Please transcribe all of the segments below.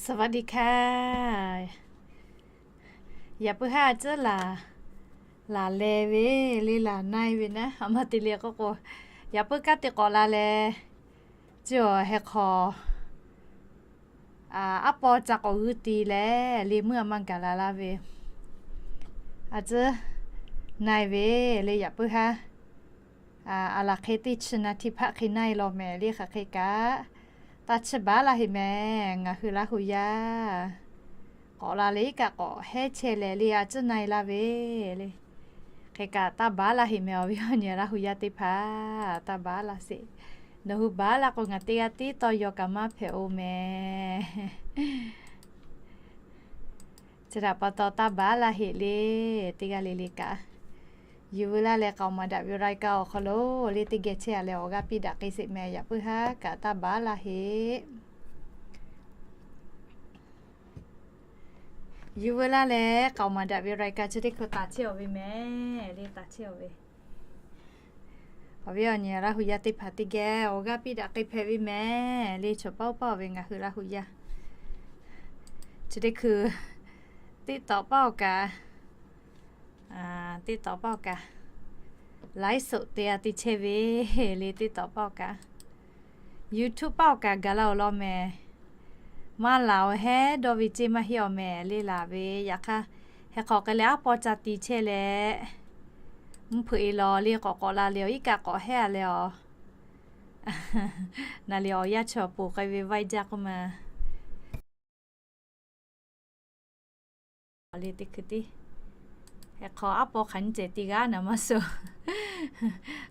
สวัสดีค่ะ Yaꞈ puiˉ haˉ a tcuhˉ laˬ, laˬ leh ve le, laˬ na-e ve naˉ, a ma te le k'oˆ k'o, yaꞈ puiˉ kanˉ te k'awꞈ la leh, chi awˬ heh hk'aw aˉ paw ca k'awꞈ g'uiˇ ti leh le, meuˇ a ma gaˬ la laˇ ve, a tcuhˉ na-e ve le. Yaꞈ puiˉ haˉ a laˬ hk'e teˇ chi na htiˇ hpaˆ hk'e na-e law mehˍ le. Hk'aˬ hk'e kaꞈ taˇ chiˇ baˬ laˇ heˆ mehˍ. Ngaˬ hui Laˇ hu yaˇ k'awꞈ la leh iˉ kaˆ k'awꞈ hehˉ chehˇ leh le, a tcuhˉ na-e laˇ ve le. Hk'e kaꞈ taˇ baˬ laˇ heˆ mehˍ. Awˬ viˉ awˬ nyi Laˇ hu yaˇ teˇ hpaˍ, taˇ baˬ laˇ sheˍ. Nawˬ hui baˬ laˇ k'o, ngaˬ teˇ g'aˇ tiˉ tawˇ yaw kaꞈ maˇ hpehꞈ-oˬ mehˍ. Chi htaꞈ pa taw taˇ baˬ laˇ heˆ le. Teˇ g'aˇ le le kaꞈ, yuˬ veu laˇ leh k'aoˍ maˍ daꞈ ve รายการ awˬ hk'aw lo le, teˇ geh chehˇ a leh awˬ g'aˇ piˇ daꞈ k'ai sheˍ mehˍ. Yaꞈ puiˉ haˉ kaꞈ taˇ baˬ laˇ heˆ. Yuˬ veu laˇ leh k'aoˍ maˍ daꞈ ve รายการ chi teˇ hkui taˍ chehˇ-aˬ ve mehˍ le, taˍ chehˇ-aˬ ve. Awˬ viˉ awˬ nyi Laˇ hu yaˇ teˇ hpaˍ teˇ geh awˬ g'aˇ piˇ daꞈ k'ai hpehꞈ ve mehˍ le. Chaw paˆ-oˬ paˆ-oˬ ve ngaˬ hui Laˇ hu yaˇ chi teˇ hkui TikTok paˆ-oˬ kaꞈ, TikTok paˆ-oˬ kaꞈ, ไลฟ์สด te a te chehˇ ve le. TikTok paˆ-oˬ kaꞈ, YouTube paˆ-oˬ kaꞈ gaˬ la-oˬ law mehˍ. Maˇ laˬ-oˬ hehˉ dawˇ ve ceˇ maˇ heˆ-aˬ mehˍ le. Laˬ ve yaꞈ hk'aˇ, heh hk'aw k'ai leh aˉ paw ca ti chehˇ leh, mvuhˇ hpeuꞈ-e law le, k'awꞈ k'awꞈ la leh awˬ iˉ kaˆ k'awꞈ hehˉ-a leh awˬ, naˬ liꞈ awˬ yanˇ chaw ponˬ k'ai ve vaiˇ jaˇ k'oˆ ma le. Teˇ hkui tiˉ heh hk'aw aˉ paw hk'aˬ nyi cehˬ ti g'aˇ naˍ maˇ suh.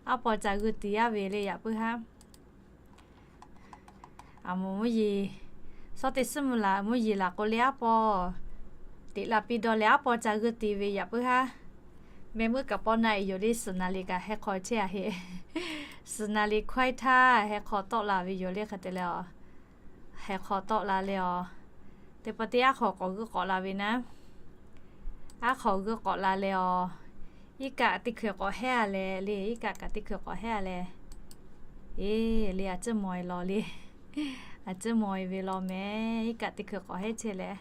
Aˉ paw ca g'uiˇ ti yaˇ ve le. Yaꞈ puiˉ haˉ a moˍ mvuhˇ yeˬ, shawˉ teˇ suhˉ mvuhˇ laˬ, mvuhˇ yeˬ laˬ k'o le aˉ paw teꞈ la piˇ dawˇ leh aˉ paw ca g'uiˇ ti ve. Yaꞈ puiˉ haˉ mehˆ muˉ kaꞈ pawˆ na-e yoˬ le. Suhˍ naˍ liꞈ kaꞈ heh hk'aw chehˇ-a heˆ. Suhˍ naˍ liꞈ hkawehˇ htaˇ heh hk'aw tawˆ la ve yoˬ le. Hk'e te leh awˬ, heh hk'aw tawˆ la leh awˬ, teˇ pawˆ teˇ aˉ hk'aw k'awꞈ g'uiˇ k'awꞈ la ve naˉ, aˉ hk'aw g'uiˇ k'awꞈ la leh awˬ, iˉ kaˆ teˇ hkui k'awꞈ hehˉ-a leh le, iˉ kaˆ kaꞈ teˇ hkui k'awꞈ hehˉ-a leh, eˬ le, a ciˉ mawˬ-e law le. A ciˉ mawˬ-e ve law mehˍ. Iˉ kaˆ teˇ hkui k'awꞈ hehˉ chehˇ leh,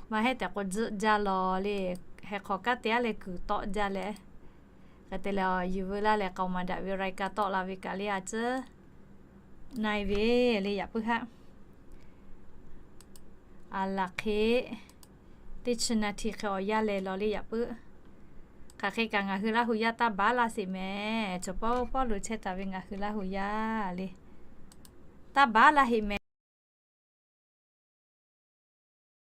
maˇ hehˉ tehꞈ k'o tzuhˆ jaˇ law le. Heh hk'aw kanˉ te-a leh kuiˬ tawˆ jaˇ leh, hk'e te leh awˬ, yuˬ veu laˇ leh k'aoˍ maˍ daꞈ ve รายการ tawˆ la ve kaꞈ le, a ciˉ na-e ve le. Yaꞈ puiˉ haˉ a laˬ hk'e teˇ chi na hti hk'e awˬ yanˇ leh law le. Yaꞈ puiˉ hk'aˬ hk'e kaꞈ ngaˬ hui Laˇ hu yaˇ taˇ baˬ laˇ sheˍ mehˍ. Chaw paˆ-oˬ paˆ lo chehˇ taˍ ve ngaˬ hui Laˇ hu yaˇ le, taˇ baˬ laˇ heˆ mehˍ.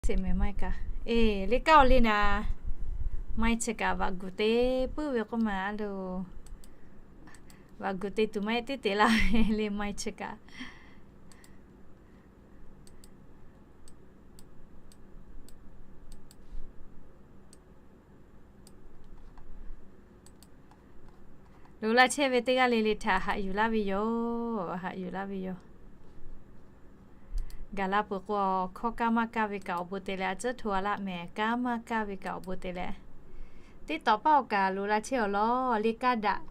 Sheˍ mehˍ maˇ kaꞈ, eˬ le, kaˇ-oˬ le naˍ, maˇ chi kaꞈ vaꞈ guˬ te puiˉ ve k'oˆ ma a loˬ. Vaꞈ guˬ te tuˬ maˇ heˆ, teˇ te laˇ ve le, maˇ chi kaꞈ. Loꞈ la chehˇ ve teˇ g'aˇ le le htaꞈ haꞈ yuˬ laˇ ve yoˬ. Haꞈ yuˬ laˇ ve yoˬ. Gaˬ la peuˬ k'o, hkawˇ kaˇ maˇ kaˇ ve kaꞈ awˬ bon te leh a ciˉ hto-a laˇ mehˍ. Kaˇ maˇ kaˇ ve kaꞈ awˬ bon te leh, teˇ tawꞈ paˆ awˬ kaꞈ loꞈ la chehˇ-aˬ law le. Kaˇ daꞈ,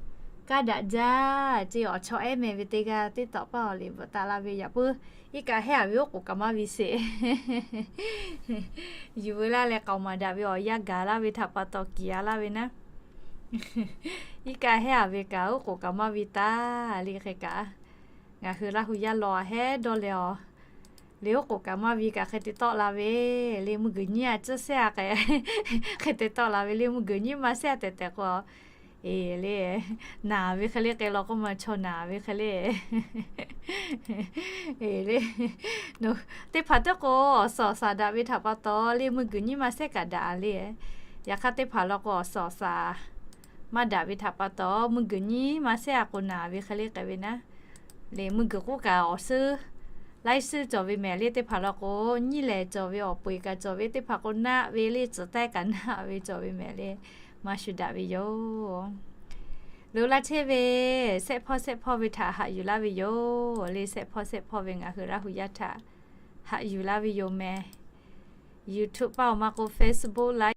kaˇ daꞈ jaˇ ce, awˬ chawˇ ehˉ mehˍ ve teˇ g'aˇ teˇ tawꞈ paˆ awˬ liꞈ bvuhꞈ taˍ la ve. Yaꞈ puiˉ iˉ kaˆ hehˉ-a ve oˉ k'oˍ kaꞈ maˇ ve sheˍ. Yuˬ veu laˇ leh k'aoˍ maˍ daꞈ ve awˬ yanˇ gaˬ laˇ ve htaꞈ pa taw kiˍ-a laˇ ve naˉ, iˉ kaˆ hehˉ-a ve kaꞈ oˉ k'oˍ kaꞈ maˇ ve taˍ le. Hk'e kaꞈ ngaˬ hui Laˇ hu yaˇ law-a hehˉ dawˇ leh awˬ, le oˉ k'oˍ kaꞈ maˇ ve kaꞈ hk'e te tawˆ la ve le. Mvuhˇ guiˬ nyiˇ a ciˉ sehˉ-a k'ai, hk'e te tawˆ la ve le. Mvuhˇ guiˬ nyiˇ ma sehˉ-a tehꞈ tehꞈ k'o, eˬ le, naˍ ve hk'e le k'ai law k'oˆ ma, chaw naˍ ve hk'e le. Eˬ le, teˇ hpaˍ teˇ k'o awˬ suhˍ awˬ shaˍ daꞈ ve htaꞈ pa taw le, mvuhˇ guiˬ nyiˇ ma sehˉ kaꞈ daꞈ le. Yaꞈ hk'aˇ teˇ hpaˍ law k'o awˬ suhˍ awˬ shaˍ maˇ daꞈ ve htaꞈ pa taw, mvuhˇ guiˬ nyiˇ ma sehˉ-a k'o naˍ ve hk'e le k'ai ve naˉ, le mvuhˇ guiˬ k'oˆ kaꞈ awˬ suhˉ laiˉ suhˉ cawˬ ve mehˍ le. Teˇ hpaˍ law k'o nyiˇ lehˬ cawˬ ve, awˬ peu-eˬ kaꞈ cawˬ ve, teˇ hpaˍ k'o naˆ ve le, tcuhˍ taiˇ kaꞈ naˆ ve cawˬ ve mehˍ le. Maˇ shu daꞈ ve yoˬ. Loꞈ la chehˇ ve, sehˆ hpawˇ sehˆ hpawˇ ve htaꞈ haꞈ yuˬ laˇ ve yoˬ le. Sehˆ hpawˇ sehˆ hpawˇ ve ngaˬ hui Laˇ hu yaˇ htaꞈ haꞈ yuˬ laˇ ve yoˬ mehˍ. YouTube paˆ awˬ ma k'o Facebook live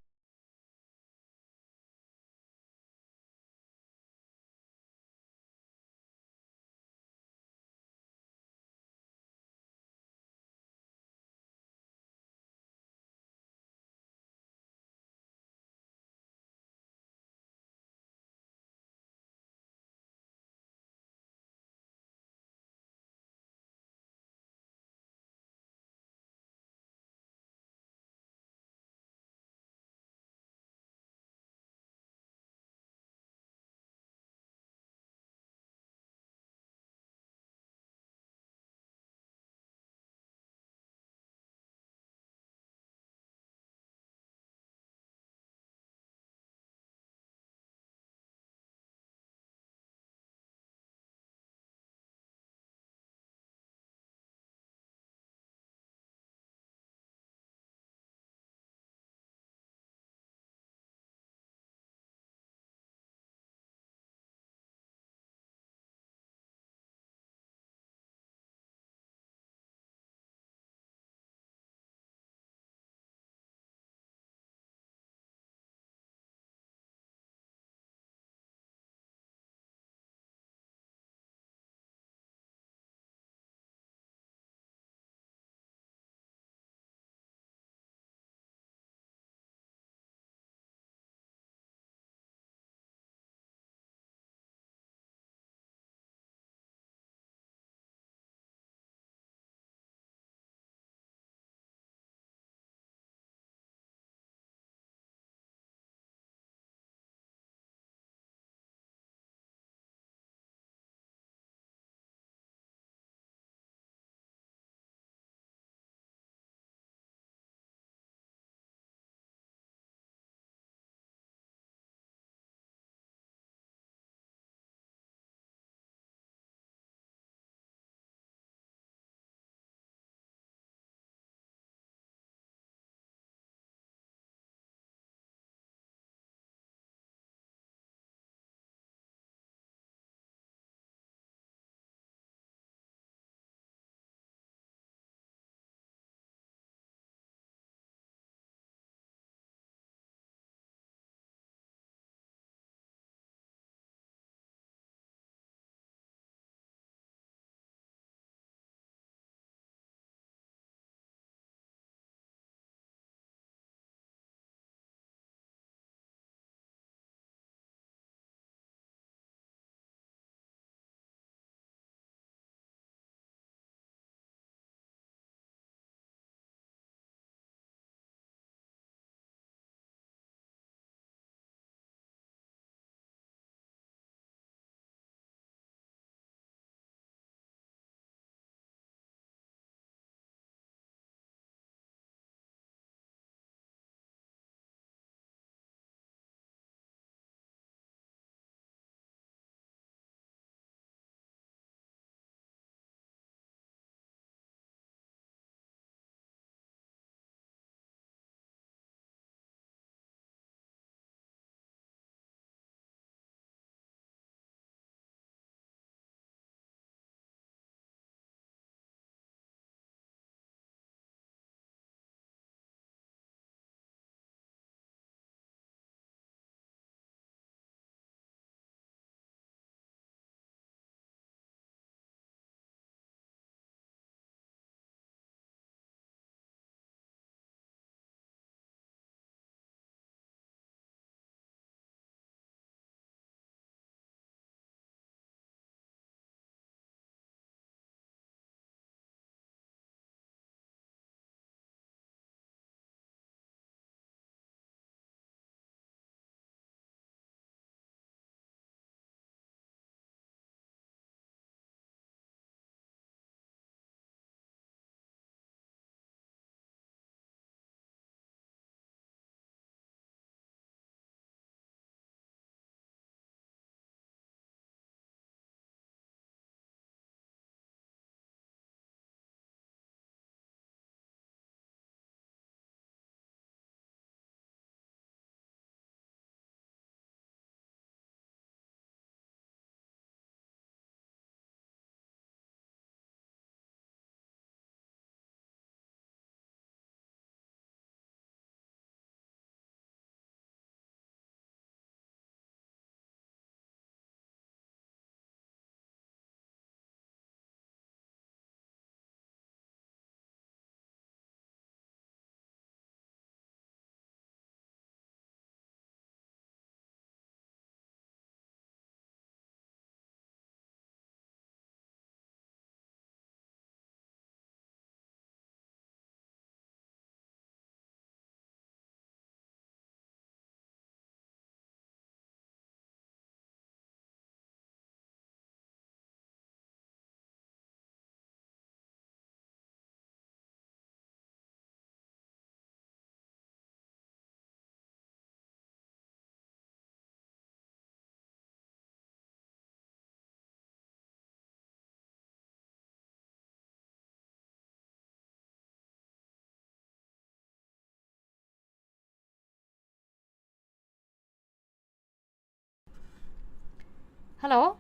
Hello,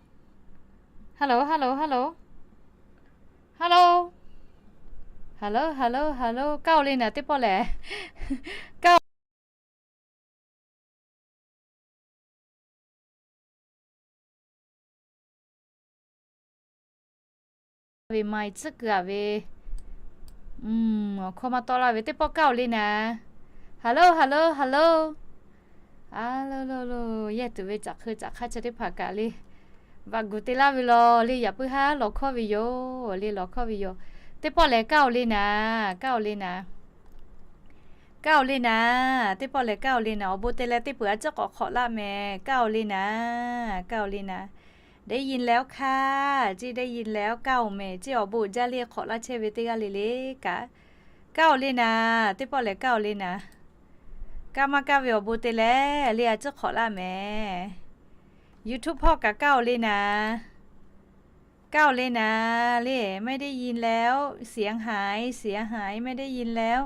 hello, hello, hello, hello, hello, hello, hello, kaˇ oˬ le naˍ teˇ pawˆ lehˬ, kaˇ ve maˍ tcuhˉ kuiˬ aˍ ve, awˬ hkawˇ maˇ tawˆ laˇ ve teˇ pawˆ kaˇ oˬ le naˍ. Hello, hello, hello, a lo lo lo, yehˇ tuˬ ve caꞈ hk'eu caꞈ hk'aˇ chi teˇ hpaˍ kaꞈ le, vaꞈ guˬ te laˇ ve law le, yaꞈ puiˉ haˉ lawˬ hkawˇ ve yoˬ le, lawˬ hkawˇ ve yoˬ. Teˇ pawˆ lehˬ kaˇ oˬ le naˍ, kaˇ oˬ le naˍ, kaˇ oˬ le naˍ, teˇ pawˆ lehˬ kaˇ oˬ le naˍ, awˬ bon te leh teˇ peuˬ a ciˉ k'awꞈ hk'awꞈ laˇ mehˍ, kaˇ oˬ le naˍ, kaˇ oˬ le naˍ. ได้ยินแล้วค่ะ ceˇ, ได้ยินแล้ว kaˇ oˬ mehˍ ceˇ, awˬ bon jaˇ le hk'awꞈ laˇ chehˇ ve teˇ g'aˇ le le kaꞈ, kaˇ oˬ le naˍ, teˇ pawˆ lehˬ kaˇ oˬ le naˍ. Kaˇ maˇ kaˇ ve awˬ bon te leh le a ciˉ hk'awꞈ laˇ mehˍ. YouTube hpawˇ kaꞈ kaˇ oˬ le naˍ, kaˇ oˬ le naˍ le, ไม่ได้ยินแล้ว เสียงหาย เสียงหาย ไม่ได้ยินแล้ว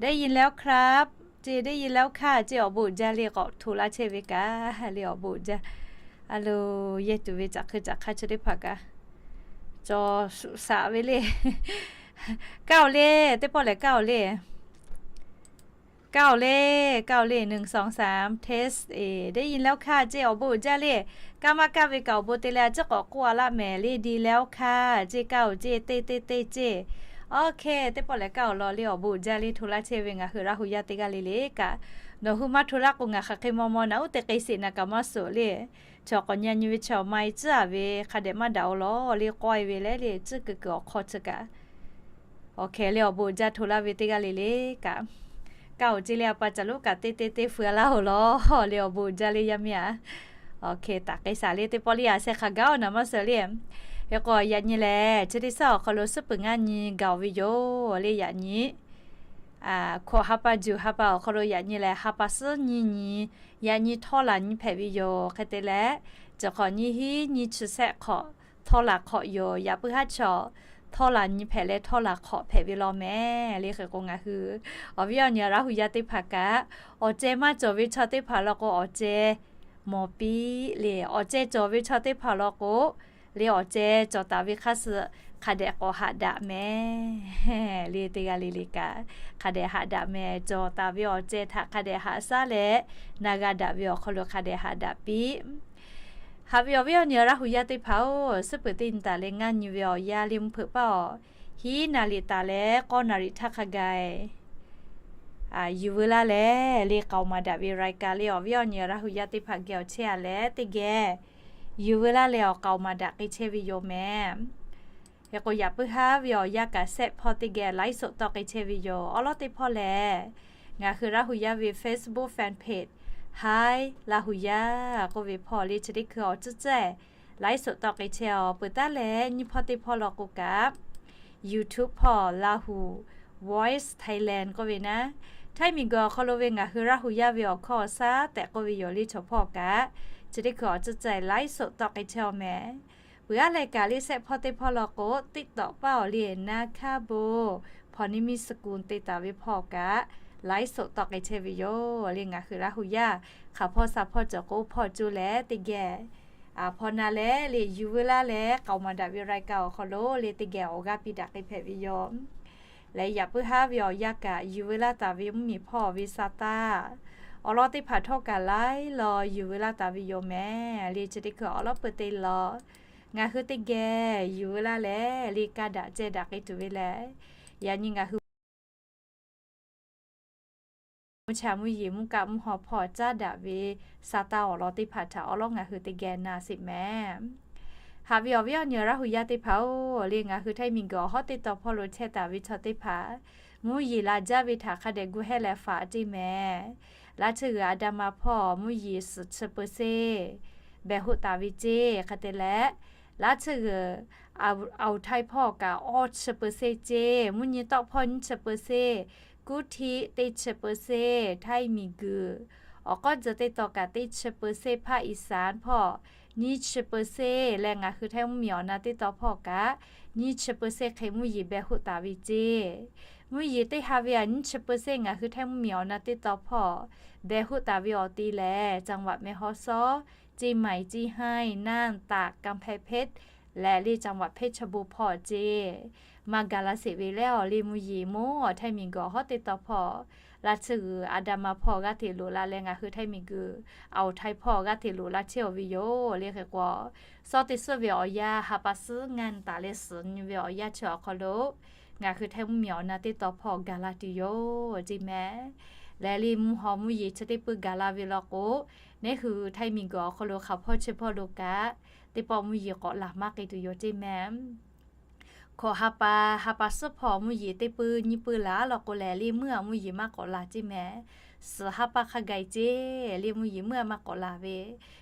ได้ยินแล้วครับ ceˇ, ได้ยินแล้วค่ะ ceˇ, awˬ bon jaˇ le k'awꞈ hto laˇ chehˇ ve kaꞈ le, awˬ bon jaˇ. A lo, yehˇ tuˬ ve caꞈ hk'eu caꞈ hk'aˇ chi teˇ hpaˍ kaꞈ cawˬ suhˍ saꞈ ve le. Kaˇ oˬ le, teˇ pawˆ lehˬ kaˇ oˬ le. Kaˇ oˬ le, kaˇ oˬ le, หนึ่ง สอง สาม test, ได้ยินแล้วค่ะ ceˇ, awˬ bon jaˇ le. Kaˇ maˇ kaˇ ve kaꞈ awˬ bon te leh a ciˉ k'awꞈ k'oˆ a laˇ mehˍ le, ดีแล้วค่ะ ceˇ, kaˇ oˬ ceˇ, เต้ เต้ เต้ ceˇ. Okay, teˇ pawˆ lehˬ kaˇ oˬ law le, awˬ bon jaˇ le hto laˇ chehˇ ve ngaˬ hui Laˇ hu yaˇ teˇ g'aˇ le le kaꞈ, nawˬ hui maˇ hto laˇ k'o ngaˬ hk'aˬ hk'e maw maw naꞈ uˉ te k'ai sheˍ naˍ kaꞈ maˇ suhˍ le. Chaw k'awꞈ nyi nyi ve chaw maˇ e tcuhˉ a ve hk'a dehꞈ maˇ daꞈ oˬ law le, k'awehˇ ve leh le tcuhˉ kuiˬ kuiˬ awˬ hk'aw chi kaꞈ Awˬ hkeh le awˬ bon jaˇ hto laˇ ve teˇ g'aˇ le le kaꞈ, kaˇ oˬ ceˇ le a pa caˬ loˉ kaꞈ teˇ teˇ teˇ feu a laˇ oˬ law le, awˬ bon jaˇ le yaˇ miˇ a. Awˬ hkeh taꞈ k'ai shaˍ le, teˇ pawˆ le a sheh hk'a gaˇ oˬ naˍ maˇ suhˍ le. Hk'e k'o yaꞈ nyi lehˬ chi teˇ shaˉ awˬ hk'aw lo suhˉ peuˬ ngaˇ nyi gaˬ oˬ ve yoˬ le. Yaꞈ nyi hkawꞈ ha pa juˬ ha pa awˬ hk'aw lo yaꞈ nyi lehˬ ha pa suhˉ nyiˇ nyi, yaꞈ nyi htawˇ laˬ nyi hpehꞈ ve yoˬ. Hk'e te leh, cawˬ hk'awꞈ nyiˇ hinˉ nyiˇ chi shehˆ hk'awꞈ htawˇ laˬ hk'awꞈ yoˬ. Yaꞈ puiˉ haˉ chaw htawˇ laˬ nyi hpehꞈ leh htawˇ laˬ hk'awꞈ hpehꞈ ve law mehˍ le. Hk'e k'o ngaˬ hui awˬ viˉ awˬ nyi Laˇ hu yaˇ teˇ hpaˍ kaꞈ, awˬ ceh maˇ cawˬ ve chaw teˇ hpaˍ law k'o awˬ ceh mawˬ piˇ le. Awˬ ceh cawˬ ve chaw teˇ hpaˍ law k'o le, awˬ ceh cawˬ taˍ ve hk'aˇ suh hk'a dehꞈ k'awꞈ haꞈ daꞈ mehˍ le. Teˇ g'aˇ le le kaꞈ hk'a dehꞈ haꞈ daꞈ mehˍ. Cawˬ taˍ ve awˬ ceh htaꞈ hk'a dehꞈ haꞈ shaˉ leh, na g'a daꞈ ve awˬ hk'aw lo hk'a dehꞈ haꞈ daꞈ piˇ. Haꞈ ve awˬ viˉ awˬ nyi Laˇ hu yaˇ teˇ hpaˍ-oˬ, suhˉ peuˬ teˇ nyi taˍ leh ngaˇ nyi ve awˬ yanˇ le mvuhˇ hpeuꞈ paˇ awˬ hiˉ naˍ riˍ taˍ leh k'awˇ naˍ riˍ htaˇ hk'a gaˬ yuˬ veu laˇ leh le, k'aoˍ maˍ daꞈ ve รายการ le awˬ viˉ awˬ nyi Laˇ hu yaˇ teˇ hpaˍ geh awˬ chehˇ a leh teˇ geh yuˬ veu laˇ leh awˬ k'aoˍ maˍ daꞈ k'ai chehˇ ve yoˬ mehˍ. Hk'e k'o yaꞈ puiˉ haˉ ve awˬ yanˇ kaꞈ sehˆ hpawˇ teˇ geh ไลฟ์สด tawˆ k'ai chehˇ ve yoˬ. Awˉ lawˉ teˇ hpawˇ lehˬ, ngaˬ hui Laˇ hu yaˇ ve Facebook fan page Hi Laˇ hu yaˇ k'oˆ ve hpawˇ le chi teˇ hkui awˬ tcuhˉ tcuhˉ ไลฟ์สด tawˆ k'ai chehˇ awˬ peuˬ taˉ leh, nyiˇ hpawˇ teˇ hpawˇ law k'o kaꞈ YouTube hpawˇ Lahu Voice Thailand k'oˆ ve naˉ, Htaiˇ miˬguiˬ awˬ hk'aw lo ve ngaˬ hui Laˇ hu yaˇ ve awˬ hkawˇ awˬ shaˉ tehꞈ k'oˆ ve yoˬ le. Chaw hpawˇ kaꞈ chi teˇ hkui awˬ tcuhˉ tcuhˉ ไลฟ์สด tawˆ k'ai chehˇ awˬ mehˍ. Peuˬ aˉ leh kaꞈ le sehˆ hpawˇ teˇ hpawˇ law k'o, TikTok paˇ awˬ le naˉ hkaˇ bon พรนิมิตกุล te taˍ ve hpawˇ kaꞈ ไลฟ์สด tawˆ k'ai chehˇ ve yoˬ le. Ngaˬ hui Laˇ hu yaˇ hk'aˬ hpawˇ sha hpawˇ cawˬ k'o hpawˇ coˇ leh teˇ geh hpawˇ na leh le yuˬ veu laˇ leh k'aoˍ maˍ daꞈ ve รายการ awˬ hk'aw lo le teˇ geh awˬ g'aˇ piˇ daꞈ k'ai hpehꞈ ve yoˬ. Leh yaꞈ puiˉ haˉ ve awˬ yanˇ kaꞈ yuˬ veu laˇ taˍ ve mvuhˇmiˬ hpawˇ ve sa taˇ awˬ lawn teˇ hpaˍ htawˇ kaꞈ laiˉ law yuˬ veu laˇ taˍ ve yoˬ mehˍ le. Chi teˇ hkui awˬ lawn peuˬ te law ngaˬ hui teˇ geh yuˬ veu laˇ leh le kaˇ daꞈ ceh daꞈ k'ai tuˬ ve lehˬ, yaꞈ nyi ngaˬ hui mvuhˇ cha mvuhˇ yeˬ mvuhˇ kaˆ mvuhˇ haw hpawˇ caˉ daꞈ ve sa taˇ awˬ lawn teˇ hpaˍ htaꞈ awˬ lawn ngaˬ hui teˇ geh na sheˍ mehˍ. Haꞈ ve awˬ viˉ awˬ nyi Laˇ hu yaˇ teˇ hpaˍ-oˬ, le ngaˬ hui Htaiˇ miˬguiˬ awˬ hawˉ teˇ taw hpawˇ lo chehˇ taˍ ve chaw teˇ hpaˍ, mvuhˇ yeˬ la jaˇ ve htaꞈ hk'a dehꞈ gu hehˇ leh faˍ ceˇ mehˍ. Laˇ tsuhˇ g'uiˬ a da ma hpawˇ mvuhˇ yeˬ suhˍ chi เปอร์เซ็นต์ behˬ hoˆ taˍ ve ceˇ. Hk'e te leh, laˇ tsuhˇ g'uiˬ Aoˬ Htaiˇ hpawˇ kaꞈ awˇ chi เปอร์เซ็นต์ ceˇ, mvuhˇ nyi tawˆ hpawˇ nyiˇ chi เปอร์เซ็นต์, kuˇ htiˆ teˇ chi เปอร์เซ็นต์, Htaiˇ miˬguiˬ awˬ k'awˉ tcuh teˇ taw kaꞈ teˇ chi เปอร์เซ็นต์, ภาคอีสาน hpawˇ nyiˇ chi เปอร์เซ็นต์ leh ngaˬ hui Htaiˇ mvuhˇmiˬ awˬ na teˇ taw hpawˇ kaꞈ nyiˇ chi เปอร์เซ็นต์ hk'e mvuhˇ yeˬ behˬ hoˆ taˍ ve ceˇ. Mvuhˇ yeˬ teˇ ha ve a nyiˇ chi เปอร์เซ็นต์ ngaˬ hui Htaiˇ mvuhˇmiˬ awˬ na teˇ taw hpawˇ behˬ hoˆ taˍ ve awˬ ti lehˬ, จังหวัดแม่ฮ่องสอน เชียงใหม่ เชียงราย น่าน ตาก กำแพงเพชร leh เชียงใหม่ เพชรบูรณ์ hpawˇ ceˇ maˇ gaˬ la sheˍ ve leh awˬ liˇ mvuhˇ yeˬ mawˇ awˬ htaiˇ miˬguiˬ awˬ hawˉ teˇ tawn hpawˇ laˇ tsuhˇ g'uiˬ อันดามัน hpawˇ g'aˇ hteꞈ loꞈ la leh ngaˬ hui htaiˇ miˬguiˬ อ่าวไทย hpawˇ g'aˇ hteꞈ loꞈ la chehˇ-oˬ ve yoˬ le. Hk'e k'o, suhˉ teˇ suhˉ ve awˬ yanˇ ha pa suhˉ ngaˇ nyi taˍ leh suhˍ nyi ve awˬ yanˇ chi awˬ hk'aw lo ngaˬ hui htaiˇ mvuhˇ miˬ awˬ na teˇ tawn hpawˇ gaˬ la tuˬ yoˬ ceˇ mehˍ. Leh liˇ mvuhˇ haw mvuhˇ yeˬ chi teˇ puiˉ gaˬ la ve law k'o, neˉ hui htaiˇ miˬguiˬ awˬ hk'aw lo hk'aˬ hpawˇ chi hpawˇ lo kaꞈ teˇ pawˆ mvuhˇ yeˬ k'awꞈ laˬ maˇ k'ai tuˬ yoˬ ceˇ mehˍ. Hkawꞈ ha pa, ha pa suhˉ hpawˇ mvuhˇ yeˬ teˇ puiˉ nyiˇ puiˉ laˬ law k'o leh, liˇ meuˇ a mvuhˇ yeˬ maˇ k'awꞈ laˬ ceˇ mehˍ. Suhˍ ha pa hk'a gaˬ ceˇ, liˇ mvuhˇ yeˬ meuˇ a maˇ k'awꞈ laˬ ve.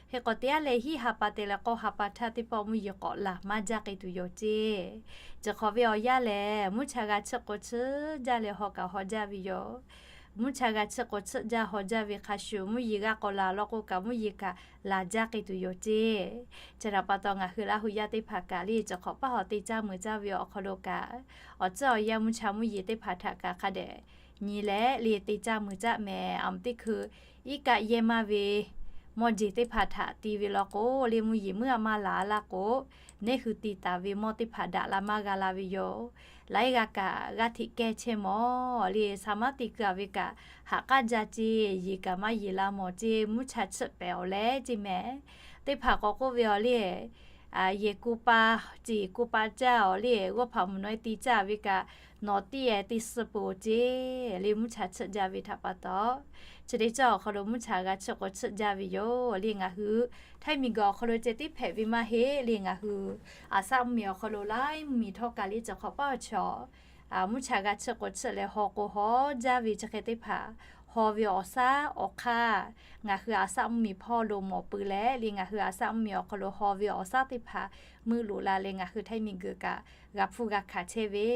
Hk'e k'o, teˇ yanˇ leh hiˉ ha pa te leh k'awˇ ha pa htaˇ teˇ pawˆ mvuhˇ yeˬ k'awꞈ laˬ maˇ jaˇ k'ai tuˬ yoˬ ceˇ. Chi hk'awꞈ ve awˬ yanˇ lehˬ, mvuhˇ cha g'a chiˇ k'o chiˇ jaˇ leh haw kaꞈ haw jaˇ ve yoˬ. Mvuhˇ cha g'a chiˇ k'o chiˇ jaˇ haw jaˇ ve hk'a shuˍ, mvuhˇ yeˬ g'a k'awꞈ laˬ law k'o kaꞈ mvuhˇ yeˬ kaꞈ laˬ jaˇ k'ai tuˬ yoˬ ceˇ. Chi htaꞈ pa taw, ngaˬ hui Laˇ hu yaˇ teˇ hpaˍ kaꞈ liˇ chi hk'awꞈ paˇ hawˬ te caˇ meuꞈ caˇ ve awˬ hk'aw lo kaꞈ, awˬ tcuhˉ awˬ yanˇ mvuhˇ cha mvuhˇ yeˬ teˇ hpaˍ htaꞈ kaꞈ hk'a dehꞈ nyi leh liˇ te caˇ meuꞈ caˇ mehˍ. Aˬ mvuhˇ teˇ hkui iˉ kaˆ yehˇ maˇ ve mawˇ jeˬ teˇ hpaˍ htaꞈ ti ve law k'o, liˇ mvuhˇ yeˬ meuˇ a maˇ laˬ laˇ k'o, neˉ hui ti taˍ ve mawˇ teˇ hpaˍ daꞈ la maˇ g'a la ve yoˬ. Laiˉ g'aˇ kaꞈ g'aˇ hteꞈ kehˇ chehˇ mawˬ le. Sa maˉ te keu a ve kaꞈ, haꞈ k'aˉ jaˇ ceˇ, yeˬ kaꞈ maˇ yeˬ la mawˬ ceˇ, mvuhˇ cha chiˇ pehˍ awˬ leh ceˇ mehˍ. Teˇ hpaˍ k'awꞈ k'oˆ ve awˬ le, yehˬ ku pa, ceˬ ku pa caˇ awˬ le, g'awˇ hpaꞈ mvuhˬ nawˉ e ti caˇ ve kaꞈ, nawˬ tiˇ e te suh peuˬ ceˇ, liˇ mvuhˇ cha chiˇ jaˇ ve htaꞈ pa taw, chi teˇ cawˇ awˬ hk'aw lo mvuhˇ cha g'a chiˇ k'o chiˇ jaˇ ve yoˬ. Liˇ ngaˬ hui htaiˇ miˬguiˬ awˬ hk'aw lo ceh tiˉ hpehꞈ ve maˇ heˆ. Liˇ ngaˬ hui aˍ saˆ mvuhˇ miˬ awˬ hk'aw lo laiˉ mvuhˇ miˬ htawˇ kaꞈ liˇ chi hk'awꞈ paˇ awˬ chi awˬ mvuhˇ cha g'a chiˇ k'o chiˇ leh haw k'o haw jaˇ ve chi hk'e teˇ hpaˍ, haw ve awˬ saˉ awˬ hk'aˇ ngaˬ hui aˍ saˆ mvuhˇ miˬ hpawˇ lo mawˬ peuˬ leh, liˇ ngaˬ hui aˍ saˆ mvuhˇ miˬ awˬ hk'aw lo haw ve awˬ saˉ teˇ hpaˍ meuˇ loꞈ la leh ngaˬ hui htaiˇ miˬguiˬ kaꞈ g'a hpuˇ g'a hkanˍ chehˇ ve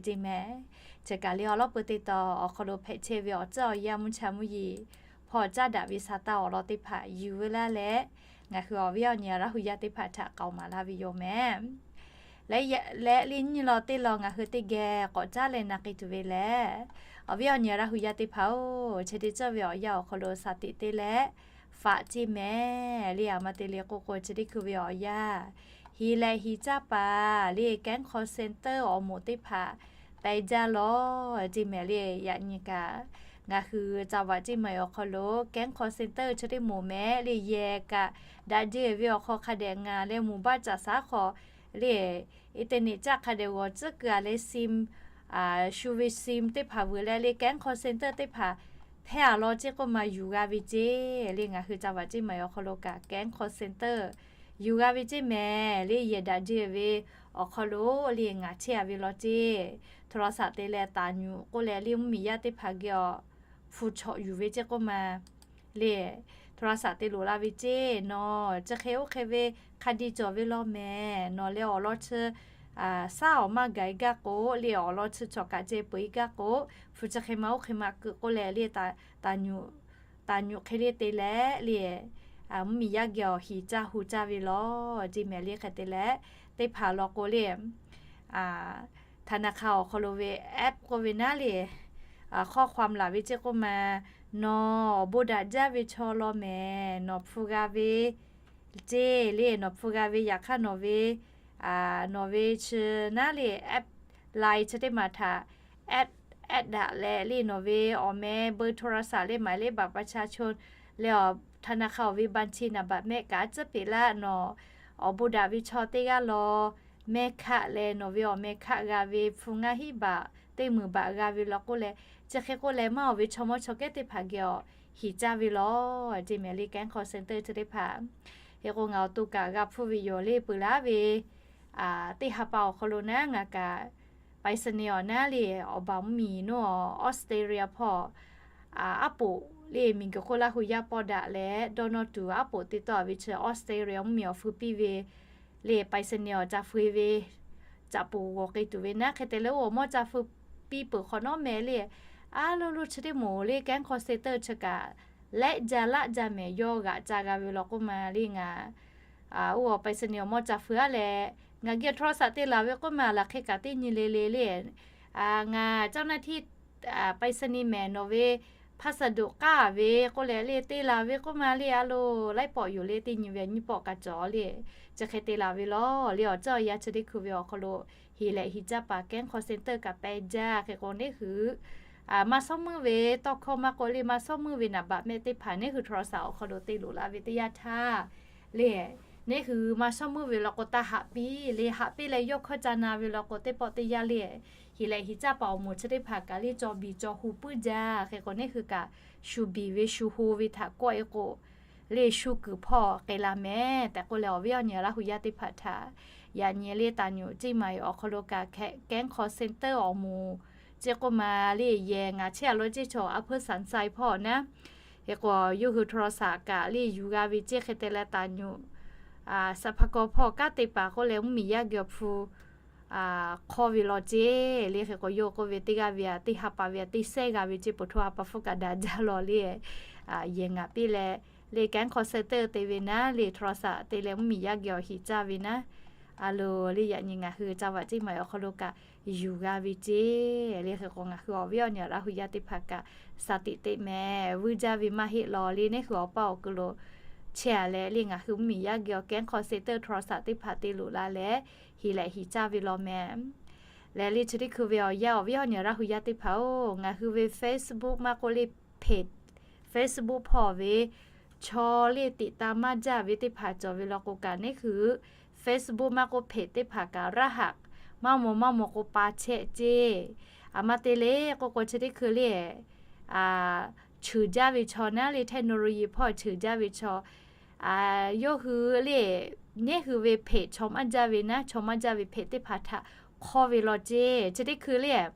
ceˇ mehˍ. Chi kaꞈ liˇ awˬ lawˉ peu teˇ tawn awˬ hk'aw lo hpehꞈ chehˇ ve awˬ tcuhˉ awˬ yanˇ mvuhˇ cha mvuhˇ yeˬ hpawˇ caˉ daꞈ ve sa taˇ awˬ lawn teˇ hpaˍ yuˬ veu laˇ leh, ngaˬ hui awˬ viˉ awˬ nyi Laˇ hu yaˇ teˇ hpaˍ htaꞈ k'aoˍ maˍ laˇ ve yoˬ mehˍ. Leh liˇ nyi law teˇ lawn ngaˬ hui teˇ geh k'awꞈ caˉ leh na k'ai tuˬ ve lehˬ, awˬ viˉ awˬ nyi Laˇ hu yaˇ teˇ hpaˍ-oˬ, chi teˇ cawˇ ve awˬ yanˇ awˬ hk'aw lo shaˍ tiꞈ te leh faꞈ ceˇ mehˍ. Liˇ aˬ ma te le k'oˆ k'o, chi teˇ hkui ve awˬ yanˇ, hi leh hi caˇ paˍ liˇ kehˉ hk'aw center awˬ moˍ teˇ hpaˍ pehˬ jaˇ lawˬ ceˇ mehˍ. Liˇ yaꞈ nyi kaꞈ ngaˬ hui จังหวัดเชียงใหม่ awˬ hk'aw lo kehˉ hk'aw center chi teˇ moˍ mehˍ. Liˇ yehˬ kaꞈ daꞈ jehˇ ve awˬ hk'aw hk'a dehꞈ ngaˬ leh moˍ baˆ caꞈ shaˉ hk'aw liˇ internet caˇ hk'a dehꞈ g'awˬ tcuhˉ keu a leh sim, shu ve sim teˇ hpaˍ vuiˬ leh liˇ kehˉ hk'aw center teˇ hpaˍ hpehˇ a law ceˇ k'oˆ ma yuˬ g'a ve ceˇ. Liˇ ngaˬ hui จังหวัดเชียงใหม่ awˬ hk'aw lo kaꞈ kehˉ hk'aw center yuˬ g'a ve ceˇ mehˍ. Liˇ yehˬ daꞈ jehˇ ve awˬ hk'aw lo liˇ ngaˬ chehˇ a ve law ceˇ. โทรศัพท์ te leh taˍ nyuꞈ k'oˆ leh liˇ mvuhˇ miˬ yaˇ teˇ hpaˍ geh awˬ hpu chawꞈ yuˬ ve ceˇ k'oˆ ma liˇ โทรศัพท์ te loꞈ la ve ceˇ. Nawˬ chi hk'e oˇ hk'e ve hk'a diˇ cawˬ ve law mehˍ. Nawˬ leh awˬ lawn chi shaˉ awˬ maˇ gaˬ e gaˇ k'o, liˇ awˬ lawn chi chawˬ kaꞈ ceh peuˬ e gaˇ k'o, hpu chi hk'e ma oˇ hk'e ma keu k'oˆ leh liˇ taˍ nyuꞈ hk'e liˇ te leh liˇ mvuhˇ miˬ yaˇ geh awˬ hiˍ caˇ hu caˇ ve law ceˇ mehˍ. Liˇ hk'e te leh teˇ hpaˍ law k'o liˇ ธนาคาร awˬ hk'aw lo ve app k'oˆ ve naˉ liˇ ข้อความ laˬ ve ceˇ k'oˆ ma, nawˬ awˬ bon daꞈ jaˇ ve chaw law mehˍ. Nawˬ hpu g'a ve ceˇ liˇ nawˬ hpu g'a ve yaꞈ hk'aˇ nawˬ ve, nawˬ ve chi naˉ liˇ app Line chi teˇ maˬ htaꞈ add daꞈ leh liˇ nawˬ ve awˬ meh เบอร์โทรศัพท์ leh หมายเลขบัตรประชาชน leh awˬ ธนาคาร awˬ ve บัญชีนามบัตร mehˆ kaꞈ a tcuhˉ peꞈ laˇ. Nawˬ awˬ bon daꞈ ve chaw teˇ g'aˇ law mehˆ hkaˆ leh nawˬ ve awˬ meh hkaˆ g'a ve hpu ngaˇ hiˉ baꞈ teˇ meunˍ baꞈ g'a ve law k'oˆ leh, chi hk'e k'oˆ leh maˇ awˬ ve chaw mawˇ chaw kehˉ teˇ hpaˍ geh awˬ hiˍ caˇ ve law ceˇ mehˍ. Liˇ kehˉ hk'aw center chi teˇ hpaˍ hk'e k'o ngaˬ awˬ to kaꞈ g'a hpuˇ ve yoˬ. Liˇ peuˬ laˇ ve teˇ ha pa awˬ hk'aw lo naˉ ngaˬ kaꞈ ไปรษณีย์ awˬ naˉ liˇ awˬ baˬ mvuhˇ miˬ nawˬ Australia hpawˇ aˉ poꞈ liˇ miˬguiˬ hk'oˆ Laˇ hu yaˇ pawˇ daꞈ leh dawˇ nawˇ tuˬ aˉ poꞈ te tawˆ a ve chi Australia mvuhˇ miˬ awˬ feu piˇ ve liˇ ไปรษณีย์ awˬ ca feu ve caꞈ poˍ g'awˬ k'ai tuˬ ve naˉ hk'e te leh oˇ awˬ mawˇ ca feu piˇ peuˬ hk'awꞈ nawˉ meh liˇ a lo lo chi teˇ moˍ liˇ kehˉ hk'aw center chi kaꞈ lehˆ jaˇ laˆ jaˇ mehˍ. Yawˇ g'aꞈ ca g'a ve law k'oˆ ma liˇ ngaˬ oˇ awˬ ไปรษณีย์ awˬ mawˇ ca feu a leh ngaˬ geh โทรศัพท์ te laˬ ve k'oˆ ma laˬ hk'e kaꞈ teˇ nyi le le liˇ ngaˬ เจ้าหน้าที่ ไปรษณีย์ mehˍ nawˬ ve hpaˇ saˍ doꞈ k'aˇ ve k'oˆ leh le te laˬ ve k'oˆ ma le a lo, laiˉ pawˆ yoˬ le, teˇ nyi ve nyiˇ pawˆ kaꞈ cawˬ le, chi hk'e te laˬ ve lawˬ le. Awˬ ceuˬ awˬ yanˇ chi teˇ hkui ve awˬ hk'aw lo heˍ lehꞈ heˍ caˇ paˍ Kehˉ hk'aw center kaꞈ peh jaˇ hk'e k'o, neˇ hui maˇ shawˉ meuˇ ve tawˇ hkawˇ maˇ k'oˆ le, maˇ shawˉ meuˇ ve naˍ baꞈ mehˆ teˇ hpaˍ neˇ hui Tourist aꞈ awˬ hk'aw lo te loꞈ la ve teˇ yanˇ htaˇ le, neˇ hui maˇ shawˉ meuˇ ve law k'o, taˇ haꞈ piˇ le, haꞈ piˇ leh yawˇ hkawˇ ca na ve law k'o, teˇ pawˆ teˇ yanˇ le, heˍ lehꞈ heˍ caˇ paˍ awˬ moˍ chi teˇ hpaˍ kaꞈ le caw biˬ caw hu puiˉ jaˇ hk'e k'o, neˇ hui kaꞈ shu biˬ ve shu hu ve htaꞈ kawˆ e k'o, le shu kuiˬ hpawˇ k'ai la mehˍ tehꞈ k'oˆ leh, awˬ viˉ awˬ nyi Laˇ hu yaˇ teˇ hpaˍ htaꞈ yaꞈ nyi le Taˍ nyoꞈ Ceˇ maˍ awˬ hk'aw lo kaꞈ Kehˉ hk'aw center awˬ moˍ ceˇ k'oˆ ma le, yehˬ ngaˬ chehˇ a law ceˇ chaw a hpeuˇ Saˍ sai hpawˇ naˉ, hk'e k'o yawˇ hui Tourist aꞈ kaꞈ le yuˬ g'a ve ceˇ hk'e te leh Taˍ nyoꞈ saˍ hpaˇ kawˇ hpawˇ kanˉ te paˍ k'oˆ leh mvuhˇmiˬ yaˇ geh awˬ hpu hk'awˇ ve law ceˇ le. Hk'e k'o yawˇ k'oˆ ve, teˇ g'aˇ ve aꞈ teˇ ha pa ve aꞈ teˇ sehˉ g'a ve ceˇ, po hto ha pa hpfuhˇ kaꞈ daꞈ jaˇ law le. Yehˬ ngaˬ piˇ leh le Kehˉ hk'aw center te ve naˉ le, Tourist aꞈ te leh mvuhˇmiˬ yaˇ geh awˬ heˍ caˇ ve naˉ, a lo le yaꞈ nyi ngaˬ hui Caˇ vaꞈ Ceˇ maˍ awˬ hk'aw lo kaꞈ yuˬ g'a ve ceˇ le. Hk'e k'o ngaˬ hui awˬ viˉ awˬ nyi Laˇ hu yaˇ teˇ hpaˍ kaꞈ shaˍ tiꞈ teꞈ mehˍ vuiˇ jaˇ ve maˇ heˆ law le, neˇ hui awˬ paˇ awˬ kuiˬ lo chehˇ a leh le, ngaˬ hui mvuhˇmiˬ yaˇ geh awˬ Kehˉ hk'aw center Tourist aꞈ teˇ hpaˍ te loꞈ la leh heˍ lehꞈ heˍ caˇ ve law mehˍ. Leh le chi teˇ hkui ve awˬ yanˇ awˬ viˉ awˬ nyi Laˇ hu yaˇ teˇ hpaˍ-oˬ, ngaˬ hui ve Facebook maˇ k'oˆ le page, Facebook hpawˇ ve chaw le tiꞈ ta maˇ jaˇ ve teˇ hpaˍ cawˬ ve law k'o kaꞈ, neˇ hui Facebook maˇ k'oˆ page teˇ hpaˍ kaꞈ raˇ haꞈ maˇ maw maˇ maw k'o pa chehˇ ceˇ. Aˬ ma te le k'oˆ k'o chi teˇ hkui le cheuˬ jaˇ ve chaw naˉ le, technology hpawˇ cheuˬ jaˇ ve chaw, yawˇ hui le neˇ hui ve page chaw maˇ jaˇ ve naˉ, chaw maˇ jaˇ ve page teˇ hpaˍ htaꞈ hk'awˇ ve law ceˇ. Chi teˇ hkui le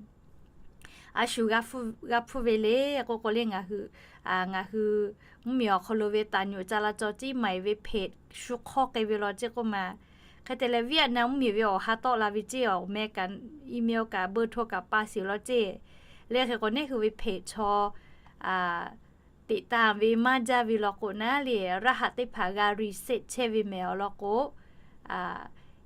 a shu g'a hpfuhˇ ve le k'oˆ k'o le, ngaˬ hui, ngaˬ hui mvuhˇmiˬ awˬ hk'aw lo ve Taˍ nyoꞈ ca la caw Ceˇ maˍ ve page shu hk'awˇ k'ai ve law ceˇ k'oˆ ma. Hk'e te leh Vietnam mvuhˇmiˬ ve awˬ ha tawˆ la ve ceˇ, awˬ meh kaꞈ email kaꞈ เบอร์โทร kaꞈ pa shiˍ law ceˇ. Le hk'e k'o neˇ hui ve page chaw tiꞈ ta ve maˇ jaˇ ve law k'o naˉ le, raˇ haꞈ teˇ hpaˍ g'a reset chehˇ ve mehˍ awˬ lawn k'o,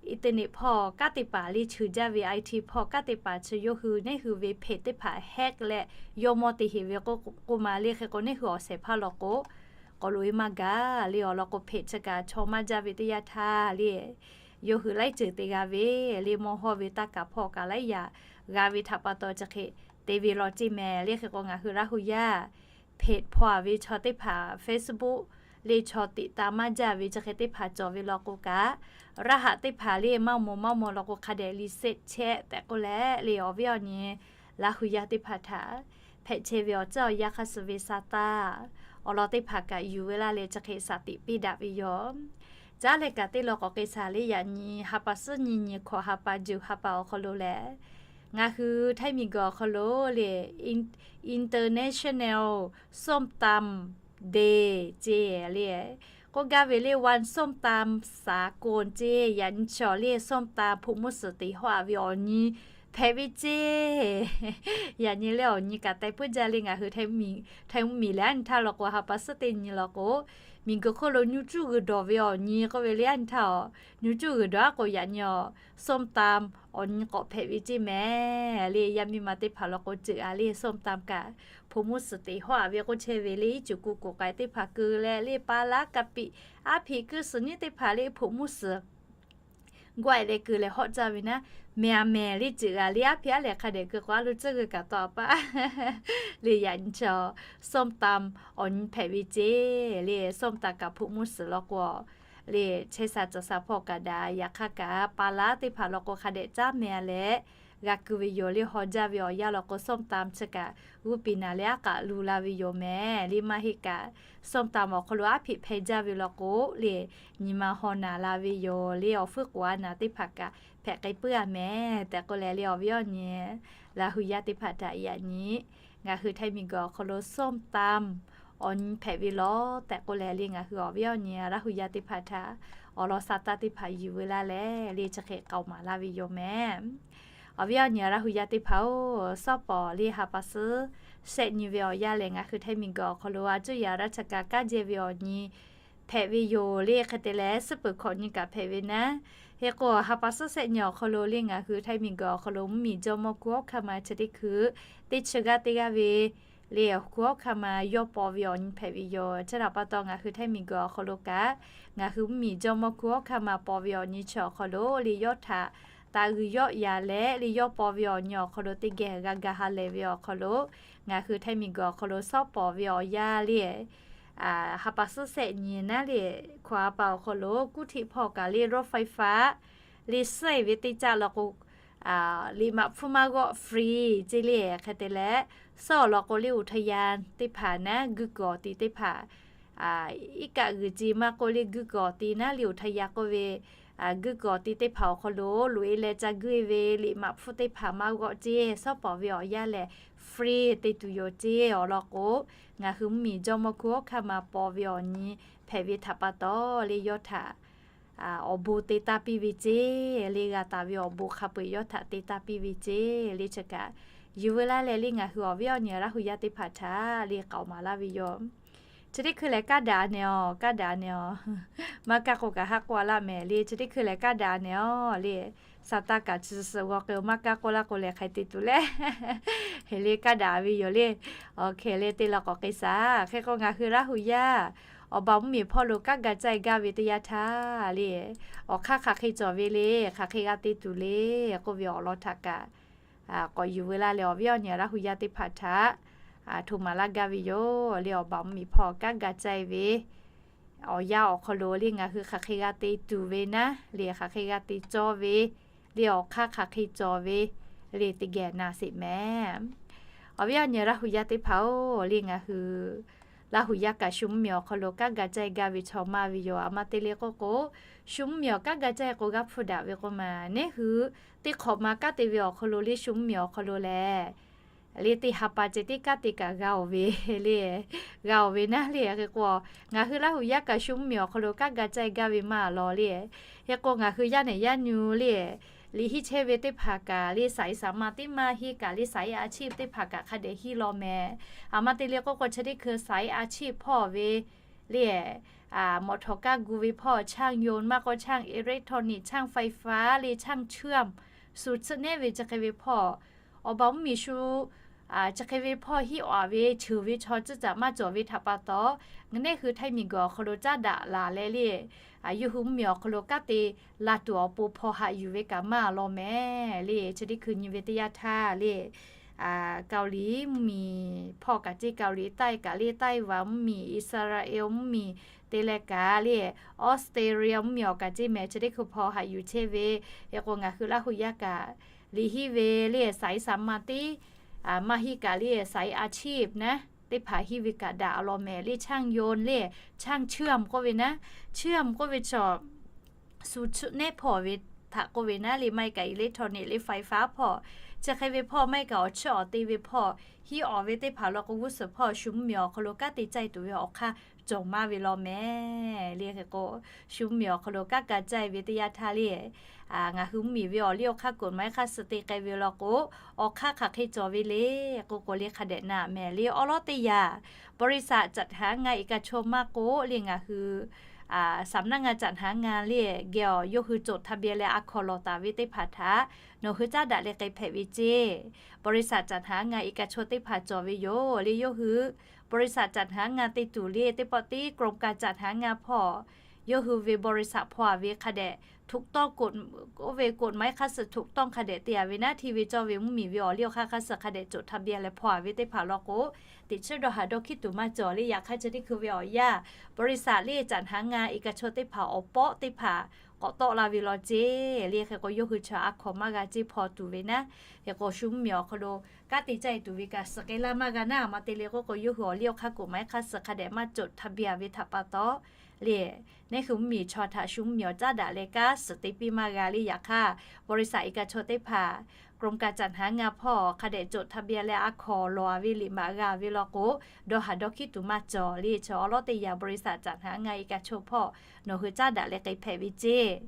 internet hpawˇ kanˉ te paˍ le cheuˬ jaˇ ve, IT hpawˇ kanˉ te paˍ chi yawˇ hui neˇ hui ve page teˇ hpaˍ hack leh yawˇ mawˇ te heˍ ve k'oˆ k'oˆ ma le. Hk'e k'o neˇ hui awˬ shehˍ hpaˇ law k'o k'awꞈ loꞈ e maˇ gaˬ le, awˬ lawn k'o page chi kaꞈ chaw maˇ jaˇ ve teˇ yanˇ htaˇ le, yawˇ hui laiˉ ceuˬ te g'a ve le, mawˇ hawˇ ve taˇ kaˍ hpawˇ kaꞈ laiˉ yaꞈ g'a ve htaꞈ pa taw chi hk'e te ve law ceˇ mehˍ le. Hk'e k'o ngaˬ hui Laˇ hu yaˇ page hpawˇ a ve chaw teˇ hpaˍ Facebook le chaw tiꞈ ta maˇ jaˇ ve chi hk'e teˇ hpaˍ cawˬ ve law k'o kaꞈ, raˇ haꞈ teˇ hpaˍ le maˇ maw maˇ maw law k'o hk'a dehꞈ reset chehˇ tehꞈ k'oˆ leh le, awˬ viˉ awˬ nyi Laˇ hu yaˇ teˇ hpaˍ htaꞈ hpehꞈ chehˇ ve awˬ ceuˬ awˬ yanˇ hk'a suh ve sa taˇ awˬ lawn teˇ hpaˍ kaꞈ yuˬ ve laˇ leh chi hk'e shaˍ tiꞈ piˇ daꞈ ve yoˬ. Caˉ leh kaꞈ teˇ law k'awꞈ k'ai shaˍ le, yaꞈ nyi ha pa suhˉ nyi nyi hkawꞈ ha pa juˬ ha pa awˬ hk'aw lo lehˬ, ngaˬ hui Htaiˇ miˬguiˬ awˬ hk'aw lo le International ส้มตำ Day ceˇ le k'oˆ gaˇ ve le, วันส้มตำสากล ceˇ. Yaꞈ nyi chaw le ส้มตำ hpu muˇ suhˍ teꞈ hawˆ a ve awˬ nyi hpehꞈ ve ceˇ. Yaꞈ nyi leh awˬ nyi kaꞈ teh puiˉ jaˇ le, ngaˬ hui Htaiˇ mvuhˇmiˬ leh aˉ nyi htaˇ law k'o ha pa suhˉ teˇ nyi law k'o, miˬguiˬ hk'oˆ lo nyu cuˇ g'uiˬ dawˬ ve awˬ nyi k'oˆ ve le, aˉ nyi htaˇ a nyu cuˇ g'uiˬ dawˬ a k'o yaꞈ nyi a ส้มตำ awˬ nyi k'awꞈ hpehꞈ ve ceˇ mehˍ le. Yaˇ miˇ ma teˇ hpaˍ law k'o ceuˬ a le ส้มตำ kaꞈ hpu muˇ suhˍ teꞈ hawˆ a ve k'oˆ chehˇ ve le, iˉ cuˬ kuˬ koꞈ k'ai teˇ hpaˍ keu leh le pa laˉ ka piꞈ aˉ hpiꞈ kuˇ suhˍ nyiˉ teˇ hpaˍ le hpu muˇ suhˍ g'awˆ e leh keu leh hawˆ caˇ ve naˉ, mehˍ a mehˍ le ceuˬ a le aˉ hpiꞈ aˉ lehˬ hk'a dehꞈ keu k'o a lo tcuhˇ g'uiˬ kaꞈ taw a paˆ le. Yaꞈ nyi chaw ส้มตำ awˬ nyi hpehꞈ ve ceˇ le. ส้มตำ kaꞈ hpu muˇ suhˍ law k'o le chehˇ sha cawˬ sha hpawˇ kaꞈ daꞈ, yaꞈ hk'aˇ kaꞈ pa laˉ teˇ hpaˍ law k'o hk'a dehꞈ caˉ mehˍ a leh g'a keu ve yoˬ le. Haw jaˇ ve awˬ yanˇ law k'o ส้มตำ chi kaꞈ g'uˇ piˍ naˍ leh aˉ k'aꞈ lu la ve yoˬ mehˍ le. Maˇ heˆ kaꞈ ส้มตำ awˬ hk'aw lo aˉ hpiꞈ hpeh jaˇ ve law k'o le, nyi ma haw naˍ la ve yoˬ le. Awˬ fuiˉ k'oˍ a naˍ teˇ hpaˍ kaꞈ hpehꞈ k'ai puiˉ a mehˍ tehꞈ k'oˆ leh le, awˬ viˉ awˬ nyi Laˇ hu yaˇ teˇ hpaˍ htaꞈ yaꞈ nyi ngaˬ hui Htaiˇ miˬguiˬ awˬ hk'aw lo ส้มตำ awˬ nyi hpehꞈ ve law tehꞈ k'oˆ leh le, ngaˬ hui awˬ viˉ awˬ nyi Laˇ hu yaˇ teˇ hpaˍ htaꞈ awˬ lawn sa taˇ teˇ hpaˍ yuˬ ve laˇ leh le chi hk'e k'aoˍ maˍ laˇ ve yoˬ mehˍ. Awˬ viˉ awˬ nyi Laˇ hu yaˇ teˇ hpaˍ-oˬ, sawˉ pawˍ le ha pa suhˉ shehˆ nyi ve awˬ yanˇ lehˬ, ngaˬ hui Htaiˇ miˬguiˬ awˬ hk'aw lo a cuˇ yaꞈ raˇ cha kaꞈ kaˇ jehˇ ve awˬ nyi hpehꞈ ve yoˬ le. Hk'e te leh suhˉ peuˬ hkawꞈ nyi kaꞈ hpehꞈ ve naˉ. Hk'e k'o ha pa suhˉ shehˆ nyi awˬ hk'aw lo le ngaˬ hui Htaiˇ miˬguiˬ awˬ hk'aw lo mvuhˇmiˬ jawˇmawˇ hkuˇ hawˉ hkanˇ ma chi teˇ hkui teˇ chi g'aˇ teˇ g'aˇ ve le, hk'u hawˉ hkanˇ ma yawˇ paw ve awˬ nyi hpehꞈ ve yoˬ. Chi htaꞈ pa taw, ngaˬ hui htaiˇ miˬguiˬ awˬ hk'aw lo kaꞈ, ngaˬ hui mvuhˇmiˬ jawˇmawˇ hk'u hawˉ hkanˇ ma paw ve awˬ nyi chi awˬ hk'aw lo le, yawˇ htaꞈ taˍ g'uiˬ yawˆ yan leh le, yawˇ paw ve awˬ nyi awˬ hk'aw lo teˇ geh g'a ga ha lehˬ ve awˬ hk'aw lo, ngaˬ hui htaiˇ miˬguiˬ awˬ hk'aw lo shawˉ pawˍ ve awˬ yanˇ le, ha pa suhˉ shehˆ nyi naˉ le, hkawꞈ ha pa awˬ hk'aw lo kuˉ htiˆ hpawˇ kaꞈ le, รถไฟฟ้า le, suhˉ-e ve teˇ caˆ law k'o, liꞈ maꞈ hpfuhˇ maˇ g'awˆ free ceˇ le. Hk'e te leh, suhˉ awˬ lawn k'o le, อุทยาน teˇ hpaˍ naˉ guiˇ kuiˬ awˬ ti teˇ hpaˍ, iˉ kaˆ g'uiˬ ce maˇ k'oˆ le, guiˇ kuiˬ awˬ ti naˉ le, อุทยาน k'oˆ ve guiˇ kuiˬ awˬ ti teˇ hpaˍ awˬ hk'aw lo loꞈ-e leh ca guiˇ ve liꞈ maꞈ hpfuhˇ teˇ hpaˍ maˇ g'awˆ ceˇ, shawˉ pawˍ ve awˬ yanˇ lehˬ free te tuˬ yoˬ ceˇ. Awˬ lawn k'o, ngaˬ hui mvuhˇmiˬ jawˇmawˇ hk'u hawˉ hkanˇ ma paw ve awˬ nyi hpehꞈ ve htaꞈ pa taw le, yawˇ htaꞈ awˬ bon te taˇ piˇ ve ceˇ le, g'a taˍ ve awˬ bon hk'a peu-eˬ yawˇ htaꞈ te taˇ piˇ ve ceˇ le. Chi kaꞈ yuˬ veu laˇ leh le, ngaˬ hui awˬ viˉ awˬ nyi Laˇhuˍ yaˇ teˇ hpaˍ htaꞈ le k'aoˍ maˍ laˇ ve yoˬ. Chi teˇ hkui lehˬ kaˇ daꞈ nehˬ-aˬ, kaˇ daꞈ nehˬ-aˬ. Maˇ kaˇ k'o kaꞈ haˆ k'oˆ a laˇ mehˍ le. Chi teˇ hkui lehˬ kaˇ daꞈ nehˬ-aˬ le. Saˍ tanˍ kaꞈ chi suhˍ g'aw k'ai-o, maˇ kaˇ k'oˆ laˇ k'o lehˬ hk'aˬ hk'e te tuˬ le. Heˍ le kaˇ daꞈ ve yoˬ le. Awˬ hkeh le te la k'awꞈ k'ai shaˍ. Hk'e k'o ngaˬ hui Laˇhuˍ yaˇ awˬ baˬ mvuhˇmiˬ hpawˇ lo kaˇ ga caˇ-e gaˇ ve teˇ yanˇ htaˇ le, awˬ hk'aˇ hk'aˬ hk'e cawˬ ve le, hk'aˬ hk'e g'a te tuˬ le k'oˆ ve awˬ lawn htaꞈ kaꞈ k'awꞈ yuˬ veu laˇ leh, awˬ viˉ awˬ nyi Laˇhuˍ yaˇ teˇ hpaˍ htaꞈ hto maˍ laˇ gaˇ ve yoˬ le. Awˬ baˬ mvuhˇmiˬ hpawˇ kaˇ ga caˇ-e ve awˬ yanˇ awˬ hk'aw lo le, ngaˬ hui hk'aˬ hk'e g'a te tuˬ ve naˉ le, hk'aˬ hk'e g'a te cawˇ ve le, awˬ hk'aˇ hk'aˬ hk'e cawˬ ve le, teˇ geh na sheˍ mehˍ. Awˬ viˉ awˬ nyi Laˇhuˍ yaˇ teˇ hpaˍ-oˬ le, ngaˬ hui Laˇhuˍ yaˇ kaꞈ shu mvuhˇmiˬ awˬ hk'aw lo kaˇ ga caˇ-e gaˇ ve chaw maˇ ve yoˬ. A ma te le k'oˆ k'o, shu mvuhˇmiˬ awˬ kaˇ ga caˇ-e k'o g'a hpuˇ daꞈ ve k'oˆ ma, neˇ hui teˇ hk'awꞈ ma kanˉ te ve awˬ hk'aw lo le, shu mvuhˇmiˬ awˬ hk'aw lo lehˬ le, teˇ ha pa ceh tiˉ kanˉ te kaꞈ g'a-oˬ ve le, g'a-oˬ ve naˉ le. Hk'e k'o, ngaˬ hui Laˇhuˍ yaˇ kaꞈ shu mvuhˇmiˬ awˬ hk'aw lo kaˇ ga caˇ-e gaˇ ve maˇ a law le. Hk'e k'o, ngaˬ hui yaˇ nehˬ yaˇ nyu le, liꞈ hiˆ chehˇ ve teˇ hpaˍ kaꞈ le, สายสามัญ teˇ maˇ hiˆ kaꞈ le, สายอาชีพ teˇ hpaˍ kaꞈ hk'a dehꞈ hiˆ law mehˍ. A ma te le k'oˆ k'o, chi teˇ hkui สายอาชีพ hpawˇ ve le, mawꞈ htawꞈ kaˇ gu ve hpawˇ, ช่างยนต์ maˇ k'oˆ ช่างอิเล็กทรอนิกส์ ช่างไฟฟ้า le, ช่างเชื่อม shu tsuhˆ nehˉ ve chi hk'e ve hpawˇ, awˬ baˬ mvuhˇmiˬ shu chi hk'e ve hpawˇ hiˆ-a ve cheuˬ ve chaw tcuhˉ caꞈ maˇ cawˬ ve htaꞈ pa taw, neˇ hui htaiˇ miˬguiˬ awˬ hk'aw lo caˉ daꞈ laˬ leh le, yawˇ hui mvuhˇmiˬ awˬ hk'aw lo kanˉ te la tuˬ awˬ pon hpaw haꞈ yuˬ ve kaꞈ maˇ law mehˍ le. Chi teˇ hkui nyi ve teˇ yanˇ htaˇ le, Kaoˍliˍ mvuhˇmiˬ hpawˇ kaꞈ ceˇ, Kaoˍliˍ taiˇ kaꞈ le, Taiwan mvuhˇmiˬ, Iˉsaˍreˍlaˆ mvuhˇmiˬ te leh kaꞈ le, Australia mvuhˇmiˬ awˬ kaꞈ ceˇ mehˍ. Chi teˇ hkui hpaw haꞈ yuˬ chehˇ ve, hk'e k'o ngaˬ hui Laˇhuˍ yaˇ kaꞈ liꞈ hiˆ ve le, สายสามัญ teˇ maˇ hiˆ kaꞈ le, สายอาชีพ naˉ teˇ hpaˍ hiˆ ve kaꞈ daꞈ law mehˍ le. ช่างยนต์ le, ช่างเชื่อม k'oˆ ve naˉ, เชื่อม k'oˆ ve chaw shu tsuhˆ nehˉ hpawˇ ve htaꞈ k'oˆ ve naˉ le, maˇ heˆ kaꞈ electronic le, ไฟฟ้า hpawˇ, chi hk'e ve hpawˇ maˇ heˆ kaꞈ awˬ chiˇ awˬ te ve hpawˇ, hiˆ awˬ ve teˇ hpaˍ law k'o, g'uˇ suhˍ hpawˇ shu mvuhˇmiˬ awˬ hk'aw lo kanˉ te caˇ tuˬ ve awˬ hk'aˇ cawˬ maˇ ve law mehˍ le. Hk'e k'o, shu mvuhˇmiˬ awˬ hk'aw lo kanˉ ka caˇ ve teˇ yanˇ htaˇ le, ngaˬ hui mvuhˇmiˬ ve awˬ liˇ awˬ hk'aˇ กฎหมาย hk'a suh te k'ai ve law k'o, awˬ hk'aˇ hk'aˬ hk'e cawˬ ve le k'oˆ k'o le, hk'a dehꞈ na mehˍ le. Awˉ lawˉ teˇ yanˇ, บริษัทจัดหางานเอกชน maˇ k'oˆ le, ngaˬ hui สำนักงานจัดหางาน le, geh awˬ yawˇ hui จดทะเบียน leh a hkawnˍ lawˬ taˍ ve teˇ hpaˍ htaꞈ nawˬ hui caˉ daꞈ leh k'ai hpehꞈ ve ceˇ. บริษัทจัดหางานเอกชน teˇ hpaˍ cawˬ ve yoˬ le. Yawˇ hui บริษัทจัดหางาน te tuˬ le, teˇ pawˆ tiˉ กรมการจัดหางาน hpawˇ, yawˇ hui ve บริษัท hpaw-a ve hk'a dehꞈ ถูกต้อง k'oˆ ve กฎหมาย hk'a suh ถูกต้อง hk'a dehꞈ te-a ve naˉ, hteˇ ve cawˇ ve mvuhˇmiˬ ve awˬ liˇ awˬ hk'aˇ hk'a suh hk'a dehꞈ จดทะเบียน leh hpaw-a ve teˇ hpaˍ law k'o, teꞈ chiˉ dawˇ haˍ dawˇ hkiˉ tuˬ maˇ cawˬ le. Yaꞈ hk'aˇ chi teˇ hkui ve awˬ yanˇ, บริษัท le, จัดหางานเอกชน teˇ hpaˍ awˬ pawˆ teˇ hpaˍ k'awꞈ tawˆ la ve law ceˇ le. Hk'e k'o, yawˇ hui chaw a hkawnˍ maˇ g'a ceˇ hpaw tuˬ ve naˉ. Hk'e k'o, shu mvuhˇmiˬ awˬ hk'aw lo kanˉ te caˇ-e tuˬ ve kaꞈ suh k'ai laˇ maˇ g'a naˉ. A ma te le k'oˆ k'o, yawˇ hui awˬ liˇ awˬ hk'aˇ กฎหมาย hk'a suh hk'a dehꞈ maˇ จดทะเบียน ve htaꞈ pa taw le, neˇ hui mvuhˇmiˬ chaw htaꞈ shu mvuhˇmiˬ awˬ caˉ daꞈ leh kanˉ suhˍ te piˇ maˇ g'a le. Yaꞈ hk'aˇ, บริษัท เอกชน teˇ hpaˍ กรมการจัดหางาน hpawˇ hk'a dehꞈ จดทะเบียน leh a hkawnˍ lawˬ-a ve liꞈ maꞈ g'a ve law k'o, dawˇ haˍ dawˇ hkiˉ tuˬ maˇ cawˬ le. Chaw awˉ lawˉ teˇ yanˇ บริษัท จัดหางานเอกชน hpawˇ nawˬ hui caˉ daꞈ leh k'ai hpehꞈ ve ceˇ.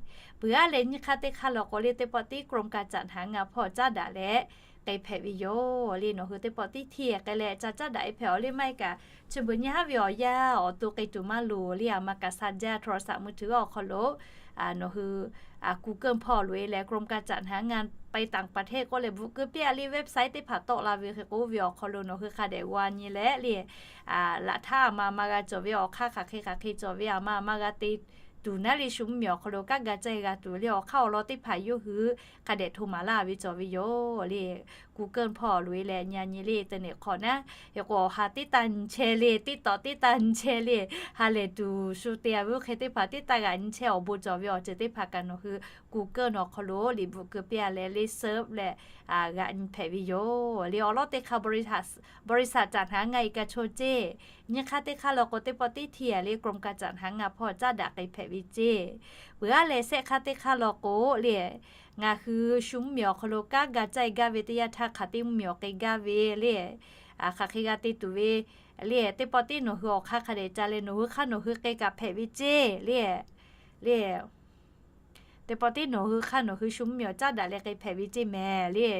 Peuˬ-aˉ leh nyiˇ hk'aˇ teˇ hk'aˇ law k'o le, teˇ pawˆ tiˉ กรมการจัดหางาน hpawˇ caˉ daꞈ leh k'ai hpehꞈ ve yoˬ le. Nawˬ hui teˇ pawˆ tiˉ hteˇ k'ai leh ca caˉ daꞈ-e hpehꞈ-aw le. Maˇ heˆ kaꞈ, chi beuꞈ nyi haˉ ve awˬ yanˇ awˬ to k'ai tuˬ maˇ loˍ le. A ma kaꞈ สัญญาณ โทรศัพท์มือถือ awˬ hk'aw lo nawˬ hui Google hpawˇ loꞈ-e leh กรมการจัดหางานไปต่างประเทศ k'oˆ leh bvuhꞈ keu piˇ-a le website teˇ hpaˍ tawˆ la ve hk'e k'oˆ ve awˬ hk'aw lo nawˬ hui hk'a dehꞈ g'a nyi leh le, laꞈ htaˇ a ma ma g'a cawˬ ve awˬ hk'aˇ hk'aˬ hk'e hk'aˬ hk'e cawˬ ve a ma ma g'a te tuˬ naˉ le shu mvuhˇmiˬ awˬ hk'aw lo kanˉ ga caˇ g'a tuˬ le awˬ hk'aˇ awˬ lawn teˇ hpaˍ yawˇ hui hk'a dehꞈ hto maˍ laˇ ve cawˬ ve yoˬ le. Google hpawˇ loꞈ-e leh nyi a nyi le te neꞈ hk'awꞈ naˉ. Hk'e k'o ha teˇ taˇ nyi chehˇ le, teˇ tawꞈ teˇ taˇ nyi chehˇ le, ha lehˬ tuˬ shu te-a ve oˇ hk'e teˇ hpaˍ teˇ taˇ g'aꞈ nyi chehˇ awˬ bon cawˬ ve awˬ ceuˬ teˇ hpaˍ kaꞈ nawˬ hui Google awˬ hk'aw lo liꞈ bvuhꞈ keu piˇ-a leh le search leh g'aꞈ nyi hpehꞈ ve yoˬ le. Awˬ lawn teˇ hk'aˇ บริษัท จัดหางานเอกชน ceˇ, nyi hk'aˇ teˇ hk'aˇ law k'o teˇ pawˆ teˇ hti-a le กรมการจัดหางาน hpawˇ caˉ daꞈ k'ai hpehꞈ ve ceˇ. Peuˬ-a leh shehˆ hk'aˇ teˇ hk'aˇ law k'o le, ngaˬ hui shu mvuhˇmiˬ awˬ hk'aw lo kanˉ ga caˇ gaˇ ve teˇ yanˇ htaˇ hk'aˬ teˇ mvuhˇmiˬ awˬ k'ai gaˇ ve le, hk'aˬ hk'e g'a te tuˬ ve le, teˇ pawˆ teˇ nawˬ hui awˬ hk'aˇ hk'a dehꞈ ca leh nawˬ hui hk'aˇ nawˬ hui k'ai kaꞈ hpehꞈ ve ceˇ le. Le teˇ pawˆ teˇ nawˬ hui hk'aˇ nawˬ hui shu mvuhˇmiˬ awˬ caˉ daꞈ leh k'ai hpehꞈ ve ceˇ mehˍ le.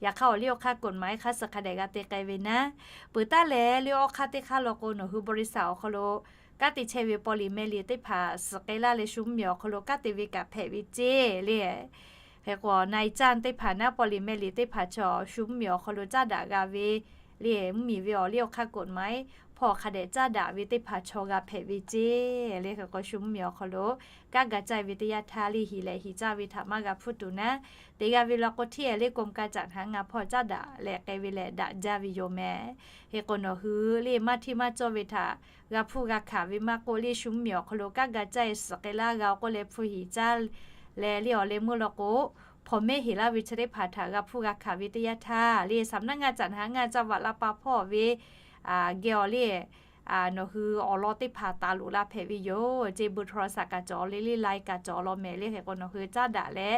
Yaꞈ hk'aˇ awˬ liˇ awˬ hk'aˇ กฎหมาย hk'a suh hk'a dehꞈ g'a te k'ai ve naˉ. Peuˬ taˉ leh le awˬ hk'aˇ teˇ hk'aˇ law k'o nawˬ hui บริษัท awˬ hk'aw lo kanˉ te chehˇ ve paw liꞈ meh liꞈ teˇ hpaˍ suhˍ k'ai laˇ leh shu mvuhˇmiˬ awˬ hk'aw lo kanˉ te ve kaꞈ hpehꞈ ve ceˇ le. Hk'e k'o นายจ้าง teˇ hpaˍ naˉ paw liꞈ meh liꞈ teˇ hpaˍ chaw shu mvuhˇmiˬ awˬ hk'aw lo caˉ daꞈ g'a ve le, mvuhˇmiˬ ve awˬ liˇ awˬ hk'aˇ กฎหมาย hpawˇ hk'a dehꞈ caˉ daꞈ ve teˇ hpaˍ chaw g'a hpehꞈ ve ceˇ le. Hk'e k'o shu mvuhˇmiˬ awˬ hk'aw lo kanˉ ga caˇ ve teˇ yanˇ htaˇ le hiˍ leh hiˍ caˇ ve htaꞈ maˇ g'a hpfuhˇ tuˬ naˉ. Teˇ g'aˇ ve law k'o hteˇ-a le กรมการจัดหางาน hpawˇ caˉ daꞈ leh k'ai ve lehˬ daꞈ jaˇ ve yoˬ mehˍ. Hk'e k'o nawˬ hui le maˇ hteˇ maˇ cawˇ ve htaꞈ g'a hpfuhˇ g'a hkanˍ ve maˇ k'oˆ le shu mvuhˇmiˬ awˬ hk'aw lo kanˉ ga caˇ suhˍ k'ai laˇ g'a k'oˆ leh hpfuhˇ hiˍ caˇ leh le awˬ leh meuˇ law k'o, hpawꞈ mehˉ heˍ laˇ ve chi teˇ hpaˍ htaꞈ g'a hpfuhˇ g'a hkanˍ ve teˇ yanˇ htaˇ le สำนักงานจัดหางานจังหวัดลำปาง hpawˇ ve geh awˬ le nawˬ hui awˬ lawn teˇ hpaˍ taˍ loꞈ la hpehꞈ ve yoˬ ceˇ. เบอร์โทรศัพท์ kaꞈ cawˬ le le ไลน์ kaꞈ cawˬ law mehˍ le. Hk'e k'o nawˬ hui caˉ daꞈ leh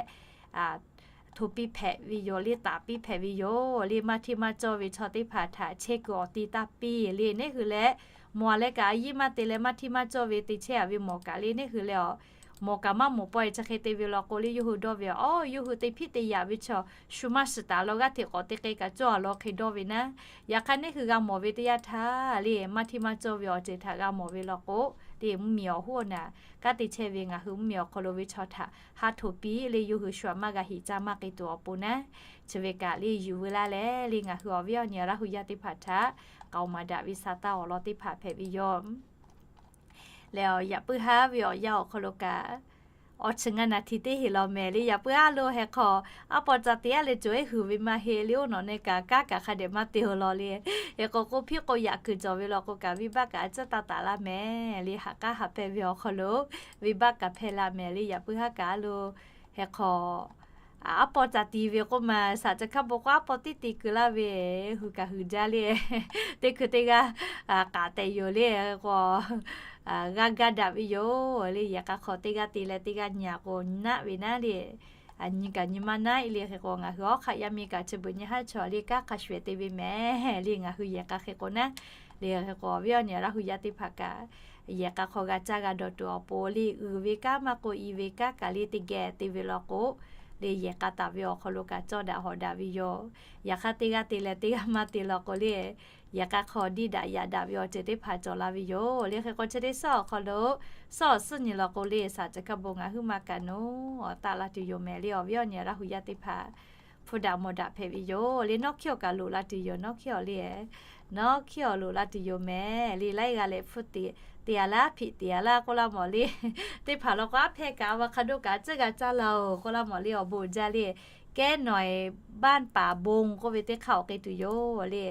hto piˇ hpehꞈ ve yoˬ le, taˍ piˇ hpehꞈ ve yoˬ le. Maˇ hteˇ maˇ cawˇ ve chaw teˇ hpaˍ htaꞈ chehˇ kuiˬ awˬ ti taˇ piˇ le. Neˇ hui leh mawˬ leh kaꞈ a yiˇ maˇ te leh maˇ hteˇ maˇ cawˇ ve te chehˇ-a ve mawˬ kaꞈ le neˇ hui leh a mawˬ kaꞈ maˇ mawˬ pawehˇ chi hk'e te ve law k'o le yawˇ hui dawˇ ve a, yawˇ hui te hpiˇ te yaꞈ ve chaw shu maˇ shiˍ taˍ law g'aˇ hteꞈ k'awꞈ te k'ai kaꞈ cawˇ-a law hk'e dawˇ ve naˉ. Yaꞈ hk'aˇ neˇ hui g'a mawˬ ve teˇ yanˇ htaˇ le maˇ hteˇ maˇ cawˇ ve awˬ ceuˬ htaꞈ g'a mawˬ ve law k'o, teˇ mvuhˇmiˬ awˬ hoˉ awˬ naˍ kanˉ te chehˇ ve ngaˬ hui mvuhˇmiˬ awˬ hk'aw lo ve chaw htaꞈ ha htoꞈ piˇ le yawˇ hui shu-a maˇ g'a hiˍ caˇ maˇ k'ai tuˬ awˬ pon naˉ. Chi ve kaꞈ le yuˬ veu laˇ leh le ngaˬ hui awˬ viˉ awˬ nyi Laˇ hu yaˇ teˇ hpaˍ htaꞈ k'aoˍ maˍ daꞈ ve sa taˇ awˬ lawn teˇ hpaˍ hpehꞈ ve yoˬ. Leh yaꞈ puiˉ haˉ ve awˬ yanˇ awˬ hk'aw lo kaꞈ awˬ chi ngaˇ naˍ htiˍ teˇ heˍ law mehˍ le. Yaꞈ puiˉ haˉ lo hk'e k'o aˉ paw ca te-a leh cawˬ-e huiˍ ve maˇ heˆ le. Oˇ nawˬ ne kaꞈ kanˉ kaꞈ hk'a dehꞈ maˇ te-o law le. Hk'e k'o k'oˆ hpiˇ k'o yaꞈ kuiˬ cawˬ ve law k'o kaꞈ venˇbaˆ kaꞈ a ciˉ taˇ taˍ laˇ mehˍ le. Haꞈ k'aˉ haꞈ pehˇ ve awˬ hk'aw lo venˇbaˆ kaꞈ hpehˇ laˇ mehˍ le. Yaꞈ puiˉ haˉ kaꞈ lo hk'e k'o aˉ paw ca te ve k'oˆ ma, shaˍ ca hkaˇ bon k'o aˉ paw tiˉ te keu laˇ ve, hui kaꞈ hui jaˇ le. Teˇ hkui teˇ g'aˇ k'aꞈ tehꞈ yoˬ le. Hk'e k'o g'a gaˇ daꞈ ve yoˬ le. Yehˬ k'a hk'aw teˇ g'aˇ te leh teˇ g'aˇ nyi-a k'o naˆ ve naˉ le. Nyi kaꞈ nyi maˇ naˆ-e le. Hk'e k'o ngaˬ hui awˉ hk'aˆ yaˇ miˇ kaꞈ chi beuꞈ nyi haˉ chaw le kanˉ hk'a shuˍ-ehˍ te ve mehˍ le. Ngaˬ hui yehˬ k'a hk'e k'o naˉ le. Hk'e k'o awˬ viˉ awˬ nyi Laˇ hu yaˇ teˇ hpaˍ kaꞈ yehˬ k'a hk'aw g'a caˇ g'a dawˬ tuˬ awˬ pon le uiˍ ve kanˉ maˇ k'oˆ, i ve kanˉ kaꞈ le teˇ geh te ve law k'o le yehˬ k'a taˍ ve awˬ hk'aw lo kaꞈ cawˇ daꞈ hawꞈ daꞈ ve yoˬ. Yaꞈ hk'aˇ teˇ g'aˇ te leh teˇ g'aˇ maˇ te law k'o le yehˬ k'a hk'aw diˇ daꞈ yaꞈ daꞈ ve awˬ ceuˬ teˇ hpaˍ cawˬ la ve yoˬ le. Hk'e k'o chi teˇ suhˉ awˬ hk'aw lo suhˉ awˬ suhˉ nyi law k'o le shaˍ ca hkaˇ bon ngaˬ huiˉ ma kaꞈ nawˉ taˆ la tuˬ yoˬ mehˍ le. Awˬ viˉ awˬ nyi Laˇ hu yaˇ teˇ hpaˍ hpu daꞈ mawˬ daꞈ hpehꞈ ve yoˬ le. Nawˉ hkiˇ awˬ kaꞈ loꞈ la tuˬ yoˬ. Nawˉ hkiˇ awˬ le, nawˉ hkiˇ awˬ loꞈ la tuˬ yoˬ mehˍ le. Laiˉ g'a leh hpfuhˇ te, te-a laˇ hpiꞈ te-a laˇ k'oˆ laˇ mawˬ le. Teˇ hpaˍ law k'o aˉ hpehˇ kaꞈ a va hk'a doˆ kaꞈ a ciˉ g'a caˇ la-oˬ k'oˆ laˇ mawˬ le. Awˬ bon jaˇ le. Kehˉ nawˬ-e baˆ paˍ bon k'oˆ ve teˇ hk'aˇ awˬ k'ai tuˬ yoˬ le.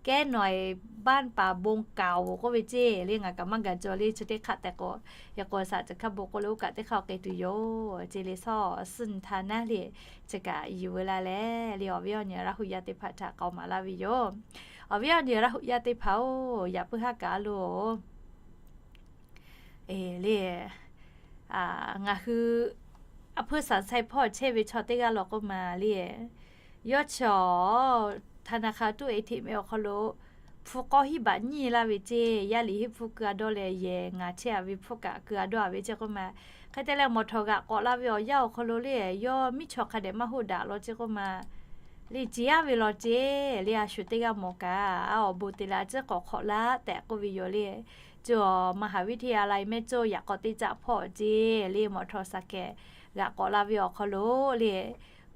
Kehˉ nawˬ-e baˆ paˍ bon kaoˍ k'oˆ ve ceˇ le. Ngaˬ kaꞈ maˇ gaˬ jaw le chi teˇ hk'aˇ tehꞈ k'o, hk'e k'o shaˍ ca hkaˇ bon k'oˆ le oˇ kaꞈ teˇ hk'aˇ awˬ k'ai tuˬ yoˬ ceˇ le. Suhˉ awˬ suhˉ nyi htaˇ naˉ le. Chi kaꞈ yuˬ veu la leh le awˬ viˉ awˬ nyi Laˇ hu yaˇ teˇ hpaˍ htaꞈ k'aoˍ maˍ laˇ ve yoˬ. Awˬ viˉ awˬ nyi Laˇ hu yaˇ teˇ hpaˍ-oˬ, yaꞈ puiˉ haˉ kaꞈ lo le ngaˬ hui a hpuiˇ shaˍ shaiˇ hpawˇ chehˇ ve chaw teˇ g'aˇ law k'oˆ ma le, yawˇ chi awˬ ธนาคาร tuˇ e hteꞈ meh awˬ hk'aw lo hpu k'awˇ hiˉ baꞈ nyiˇ laˇ ve ceˇ. Yaˇ liꞈ hiˉ hpu keu-a dawˇ leh yehˬ ngaˬ chehˇ-a ve hpfuhˇ kaꞈ keu-a dawˇ-a ve ceˇ k'oˆ ma. Hk'e te leh mawˬ htawꞈ g'aꞈ k'awꞈ la ve awˬ yanˇ awˬ hk'aw lo le yawˇ miˉ chaw hk'a dehꞈ maˇ hoˆ daꞈ law ceˇ k'oˆ ma. Le ceˬ-a ve law ceˇ le a shu teˇ g'aˇ mawˬ kaꞈ awˬ bon te leh a ciˉ k'awꞈ hk'awꞈ laˇ tehꞈ k'oˆ ve yoˬ le. Cawˬ มหาวิทยาลัย mehˆ cawˇ yaꞈ k'aw teˇ caˆ hpawˇ ceˇ le mawˬ htawꞈ shaˍ kehˍ g'aꞈ k'awꞈ la ve awˬ hk'aw lo le,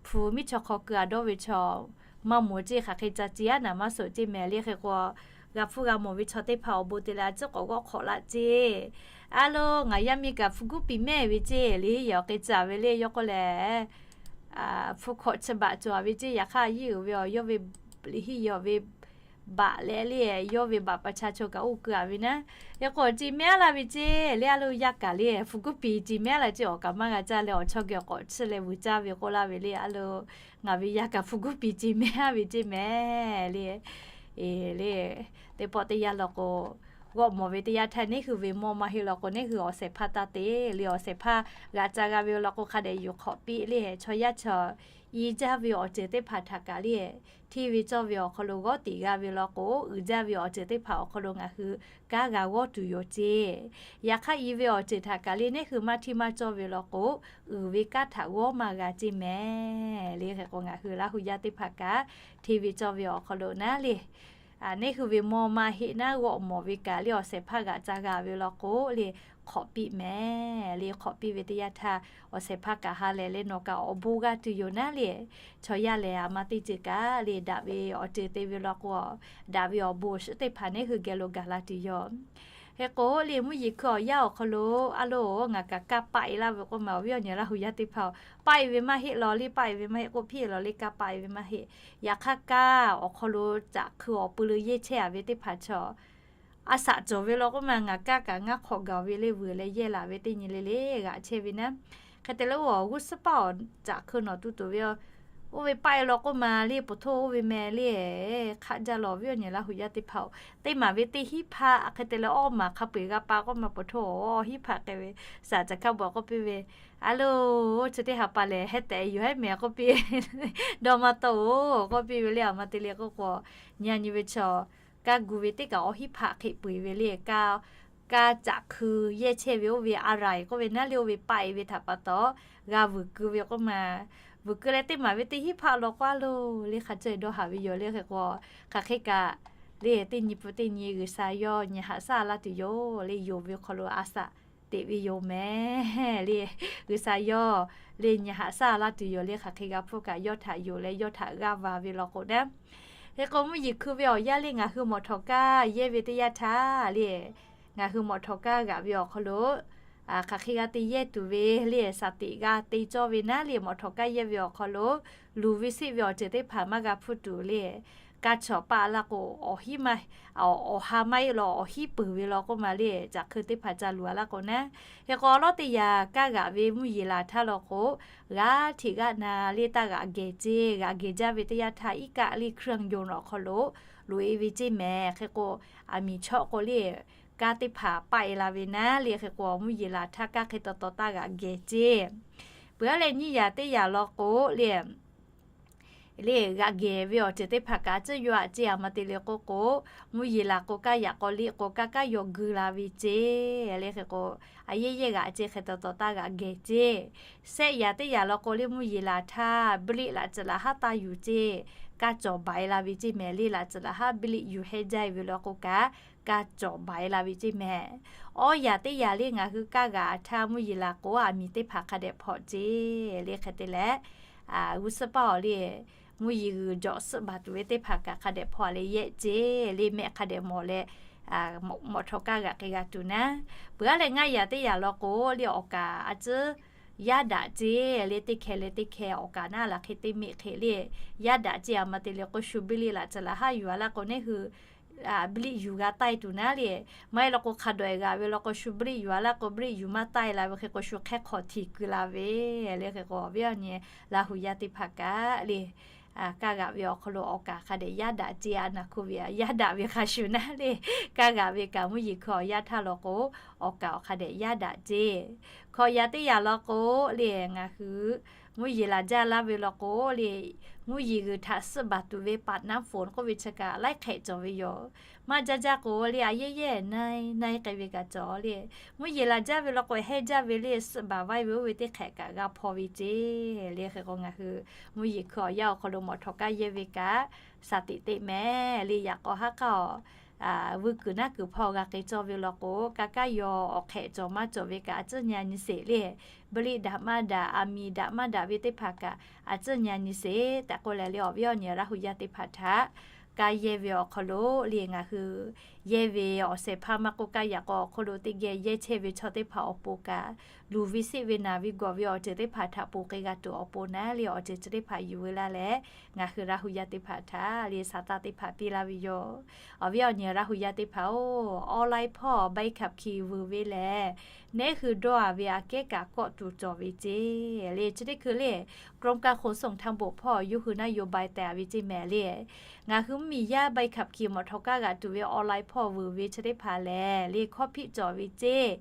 hpu miˉ chaw hk'aw keu a dawˇ ve chaw maˇ moˍ ceˇ, hk'aˬ hk'e ca ceˇ aˉ naˍ maˇ soˍ ceˇ mehˍ le. Hk'e k'o, g'a hpfuhˇ g'a mawˬ ve chaw teˇ hpaˍ awˬ bon te leh a ciˉ k'awꞈ g'awˆ hk'awꞈ laˇ ceˇ. A lo, ngaˬ yaˇ miˇ kaꞈ hpu guˉ piˍ mehˆ ve ceˇ le, hiˉ yehˬ awˬ hk'e ca ve le, yawˇ k'oˆ leh, hpu hkawꞈ chi baꞈ cawˬ ve ceˇ. Yaꞈ hk'aˇ, yehˬ uiˍ ve awˬ yawˇ ve hiˉ yehˬ ve baꞈ leh le, yawˇ ve baꞈ pa cha chaw kaꞈ oˇ keu a ve naˉ. Hk'e k'o, ceˇ mehˆ laˇ ve ceˇ le. A lo, yaˇ kaꞈ le, hpu guˉ piˍ ceˇ mehˆ laˇ ceˇ, awˬ kaˍ maˇ g'a caˇ leh awˬ chawˇ geh k'awꞈ chiˇ leh vuiˬ caˇ ve k'oˆ laˇ ve le. A lo, ngaˬ ve yaˇ kaꞈ hpu guˉ piˍ ceˇ mehˆ laˇ ve ceˇ mehˍ le. E le, teˇ pawˆ teˇ yanˇ law k'o, g'awˆ mawˬ ve teˇ yanˇ htaˇ, neˇ hui ve mawˇ maˇ heˆ law k'o, neˇ hui awˬ shehˍ hpaˇ taˇ te le. Awˬ shehˍ hpaˇ g'aꞈ ca g'a ve law k'o, hk'a dehꞈ yuˬ hk'awꞈ piˇ le. Chaw yaˇ chaw i jaˇ ve awˬ ceuˬ teˇ hpaˍ htaꞈ kaꞈ le, hteˇ ve cawˇ ve awˬ hk'aw lo g'awˇ tiꞈ g'a ve law k'o, uiˍ jaˇ ve awˬ ceuˬ teˇ hpaˍ awˬ hk'aw lo ngaˬ hui kanˉ g'a g'awˇ tuˬ yoˬ ceˇ. Yaꞈ hk'aˇ, i ve awˬ ceuˬ htaꞈ kaꞈ le, neˇ hui maˇ hteˇ maˇ cawˇ ve law k'o, uiˍ ve kanˉ htaꞈ g'awˇ maˇ g'a ceˇ mehˍ le. Hk'e k'o, ngaˬ hui Laˇ hu yaˇ teˇ hpaˍ kaꞈ hteˇ ve cawˇ ve awˬ hk'aw lo naˉ le, neˇ hui ve mawˇ maˇ heˆ naˉ, g'awˆ mawˬ ve kaꞈ le, awˬ shehˍ hpaˇ g'aꞈ ca g'a ve law k'o le, hk'awꞈ piˇ mehˍ le. Hk'awꞈ piˇ ve teˇ yanˇ htaˇ, awˬ shehˍ hpaˇ kaꞈ ha lehˬ leh nawˬ kaꞈ awˬ bon g'a tuˬ yoˬ naˉ le. Chaw yaˇ lehˬ, a ma teˇ ceuˬ kaꞈ le, daꞈ ve awˬ ceuˬ te ve law k'o, daꞈ ve awˬ bon awˬ shinˉ teˇ hpaˍ neˇ hui geh lo gaˬ la tuˬ yoˬ. Hk'e k'o le, mvuhˇ yeˬ hkui awˬ yanˇ awˬ hk'aw lo, a lo, ngaˬ kaꞈ kaˇ paˆ e laˇ ve k'oˆ ma, awˬ viˉ awˬ nyi Laˇ hu yaˇ teˇ hpaˍ-oˬ, paˆ e ve maˇ heˆ law le, paˆ e ve maˇ heˆ k'oˆ, hpiˇ e law le, kaˇ paˆ e ve maˇ heˆ. Yaꞈ hk'aˇ, kaˇ awˬ hk'aw lo caꞈ hkui awˬ pui lo yehˇ chehˇ a ve teˇ hpaˍ chaw, a shaꞈ cawˬ ve law k'oˆ ma, ngaˬ kaˇ kaꞈ ngaˇ hk'awꞈ gaˬ ve le, vuiˬ leh yehˇ laˬ ve teˇ nyi le le g'aꞈ chehˇ ve naˉ. Hk'e te leh, oˇ g'uˇ suhˉ paˆ awˬ caꞈ hkui nawˬ tu tuˬ ve, oˇ ve paˆ e law k'oˆ ma le, poˬ htoˇ oˇ ve meh le, hk'aˆ jaˇ law, awˬ viˉ awˬ nyi Laˇ hu yaˇ teˇ hpaˍ-oˬ, teˇ maˬ ve teˇ hinˉ hpaˆ hk'e te leh, awˇ maˬ hk'a peu-eˬ g'a pa k'oˆ ma, poˬ htoˇ awˬ hinˉ hpaˆ k'ai ve, shaˍ caˬ hkaˇ bvuhꞈ k'oˆ piˇ ve, a lo, chi teˇ ha pa lehˬ heh tehꞈ yoˬ hehˉ mehˍ k'oˆ piˇ, dawˇ maˇ tawˆ-oˬ k'oˆ piˇ ve le. A ma te le k'oˆ k'o, nyi a nyi ve chaw, kaˇ gu ve teˇ kaꞈ awˬ hinˉ hpaˆ hk'e peu-eˬ ve le. Kaˇ, kaˇ caꞈ hkui yehˇ chehˇ ve oˇ ve a raˍ-eˬ k'oˆ ve naˉ le, oˇ ve paˆ e ve htaꞈ pa taw, g'a vuiˬ keu ve k'oˆ ma. Vuiˬ keu leh teˇ maˬ ve teˇ hinˉ hpaˆ law k'o, a lo, le hk'a cawˇ dawˇ haˍ ve yoˬ le. Hk'e k'o, hk'aˬ hk'e kaꞈ le, teˇ nyi pu teˇ nyi G'uiˬsha yawˇ nyi haꞈ shaˉ laˇ tuˬ yoˬ le. Yonˍ ve hk'aw lo a shaꞈ teꞈ ve yoˬ mehˍ le. G'uiˬsha yawˇ le nyi haꞈ shaˉ laˇ tuˬ yoˬ le. Hk'aˬ hk'e g'a hpuˇ kaꞈ yawˇ htaꞈ yonˍ leh yawˇ htaꞈ g'aˇ va ve law k'o naˉ. Hk'e k'o, mvuhˇ yeˬ hkui ve awˬ yanˇ le, ngaˬ hui mawˬ htawꞈ kaˇ yehˇ ve teˇ yanˇ htaˇ le, ngaˬ hui mawˬ htawꞈ kaˇ g'aꞈ ve awˬ hk'aw lo, hk'aˬ hk'e g'a te yehˇ tuˬ ve le, shaˍ tiꞈ g'a te cawˇ ve naˉ le, mawˬ htawꞈ kaˇ yehˇ ve awˬ hk'aw lo, luˬ ve sheˆ ve awˬ ceuˬ teˇ hpaˍ maˇ g'a hpuˇ tuˬ le, kaˇ chawˬ paˆ laˇ k'o, awˬ hinˉ maˇ, awˬ ha maˇ heˆ law, awˬ hinˉ peuˬ ve law k'oˆ ma le, caꞈ hkui teˇ hpaˍ ca luˬ a laˇ k'o naˉ. Hk'e k'o, awˬ lawˉ teˇ yanˇ kaˇ g'aꞈ ve mvuhˇ yeˬ laˬ htaˇ law k'o, g'aˇ hteꞈ g'aˇ na le taˇ g'aꞈ gehˬ ceˇ. G'aꞈ gehˬ jaˇ ve teˇ yanˇ htaˇ, iˉ kaˆ le hkuiˇ a yonˍ awˬ hk'aw lo loꞈ e ve ceˇ mehˍ. Hk'e k'o, aˬ miˍ chawˆ k'o le, kaˇ teˇ hpaˍ paˆ e la ve naˉ le. Hk'e k'o, mvuhˇ yeˬ laˬ htaˇ kaˇ hk'e taw taw taˇ g'aꞈ gehˬ ceˇ. Peuˬ a leh nyiˇ yaꞈ teˇ yaꞈ law k'o le, le g'aꞈ gehˬ ve awˬ ceuˬ teˇ hpaˍ kaꞈ tcuhˉ yaw aꞈ ceˇ. A ma te le k'oˆ k'o, mvuhˇ yeˬ laˬ k'o kaˇ yaꞈ k'aw liˆ k'o kaˇ kaˇ yaw geu la ve ceˇ le. Hk'e k'o, a yehˇ yehˇ g'aꞈ ceˇ, hk'e taw taw taˇ g'aꞈ gehˬ ceˇ. Shehˆ yaꞈ teˇ yaꞈ law k'o le, mvuhˇ yeˬ laˬ htaˇ biˇ liˆ laꞈ tcuhꞈ laˬ haˉ taˇ yuˬ ceˇ. Kaˇ cawˬ baˬ e la ve ceˇ mehˍ le. Laꞈ tcuhꞈ laˬ haˉ biˇ liˆ yuˬ heh jaˇ e ve law k'o kaꞈ, kaˇ cawˬ baˬ e la ve ceˇ mehˍ. Awˇ yaꞈ teˇ yaꞈ le, ngaˬ hui kaˇ g'aꞈ htaˇ mvuhˇ yeˬ laˬ k'o, aˬ miˍ teˇ hpaˍ hk'a dehꞈ hpaw ceˇ le. Hk'e te leh, g'uˇ suhˉ paˆ awˬ le, mvuhˇ yeˬ g'uiˬ jawꞈ suhˆ baˬ tuˬ ve teˇ hpaˍ kaꞈ hk'a dehꞈ hpaw leh yehˆ ceˇ le. Mehˆ hk'a dehꞈ mawˬ leh, mawꞈ htawꞈ kaˇ g'aꞈ k'ai g'a tuˬ naˉ. Peuˬ a leh ngaˇ yaꞈ teˇ yaꞈ law k'o le, awˬ kaˍ a tcuhˉ yaˇ daꞈ ceˇ le. Teˇ hkeh leh teˇ hkeh awˬ kaˍ naˉ laˬ hk'e teˇ miˆ hk'e le, yaˇ daꞈ ceˇ. A ma te le k'o, shu biˇ liˆ laꞈ tcuhꞈ laˬ haˉ yuˬ a laˇ k'o, neˇ hui biˇ liˆ yuˬ g'a taˇ e tuˬ naˉ le. Maˇ heˆ law k'o, hk'a dawꞈ e g'aꞈ ve law k'o, shu biˇ liˆ yuˬ a laˇ k'o, biˇ liˆ yuˬ maˇ taˇ e la ve hk'e k'o, shu hk'ehˇ hk'awꞈ htiꞈ keu la ve le. Hk'e k'o, awˬ viˉ awˬ nyi Laˇ hu yaˇ teˇ hpaˍ kaꞈ le, kaˇ g'aꞈ ve awˬ hk'aw lo awˬ kaˍ hk'a dehꞈ yaˇ daꞈ ceˇ. A naˍ hkuˇ ve yaˇ daꞈ ve hk'a shuˍ naˉ le, kaˇ g'aꞈ ve kaꞈ mvuhˇ yeˬ hkui awˬ yanˇ htaˇ law k'o, awˬ kaˍ awˬ hk'a dehꞈ yaˇ daꞈ ceˇ. Hkawꞈ yaꞈ teˇ yaꞈ law k'o le, ngaˬ hui mvuhˇ yeˬ laˬ jaˇ laˇ ve law k'o le, mvuhˇ yeˬ g'uiˬ htaꞈ suhˆ baˬ tuˬ ve paˍ naˉ hponˍ k'oˆ ve chi kaꞈ laiˉ hk'ehꞈ cawˬ ve yoˬ. Maˇ jaˇ jaˇ k'o le, a yehˇ yehˇ naiˉ naiˉ k'ai ve kaꞈ cawˬ le. Mvuhˇ yeˬ laˬ jaˇ ve law k'o, heh jaˇ ve le, suhˆ baˬ vaiˇ ve oˇ ve teˇ hk'ehꞈ kaꞈ g'a hpaw ve ceˇ le. Hk'e k'o, ngaˬ hui mvuhˇ yeˬ hkui awˬ yanˇ awˬ hk'aw lo mawꞈ htawꞈ kaˇ yehˇ ve kaꞈ, shaˍ tiꞈ teˇ mehˍ le. Yaꞈ k'aw haˉ k'aˇ awˬ vuiˇ kuiˬ naˉ kuiˬ hpawˇ g'a k'ai cawˇ ve law k'o, kaˇ kaˉ yaw awˬ hk'ehꞈ cawˬ maˇ cawˬ ve kaꞈ a tcuhˉ nyi nyi sheˍ le. Beliˆ daꞈ maˇ daꞈ, aˬ miˍ daꞈ maˇ daꞈ ve teˇ hpaˍ kaꞈ a tcuhˉ nyi nyi sheˍ tehꞈ k'oˆ leh le, awˬ viˉ awˬ nyi Laˇ hu yaˇ teˇ hpaˍ htaꞈ kaˇ yehˇ ve awˬ hk'aw lo le ngaˬ hui yehˇ ve awˬ shehˍ hpaˇ maˇ k'oˆ, kaˇ yaꞈ k'aw awˬ hk'aw lo teˇ geh yehˇ chehˇ ve chaw teˇ hpaˍ awˬ pon kaꞈ, luˬ ve seˆ ve naˬ ve gawˬ ve awˬ ceuˬ teˇ hpaˍ htaꞈ ponˬ k'ai g'a tuˬ awˬ pon naˉ le, awˬ ceuˬ chi teˇ hpaˍ yuˬ veu laˇ leh, ngaˬ hui Laˇ hu yaˇ teˇ hpaˍ htaꞈ le saˍ taˇ teˇ hpaˍ piˇ laˇ ve yoˬ. Awˬ viˉ awˬ nyi Laˇ hu yaˇ teˇ hpaˍ-oˬ, online hpawˇ ใบขับขี่ vuiˬ ve lehˬ, neˉ hui dawˇ-a ve aꞈ kehˉ kaꞈ kawˆ tuˬ cawˬ ve ceˇ le. Chi teˇ hkui le กรมการขนส่งทางบก hpawˇ yawˇ hui นโยบาย tehꞈ ve ceˇ mehˍ le. Ngaˬ hui mvuhˇmiˬ yaˇ ใบขับขี่ mawꞈ htawꞈ kaˇ g'aꞈ tuˬ ve online hpawˇ vuiˬ ve chi teˇ hpaˍ lehˬ le, hkawˇ hpiˆ cawˬ ve ceˇ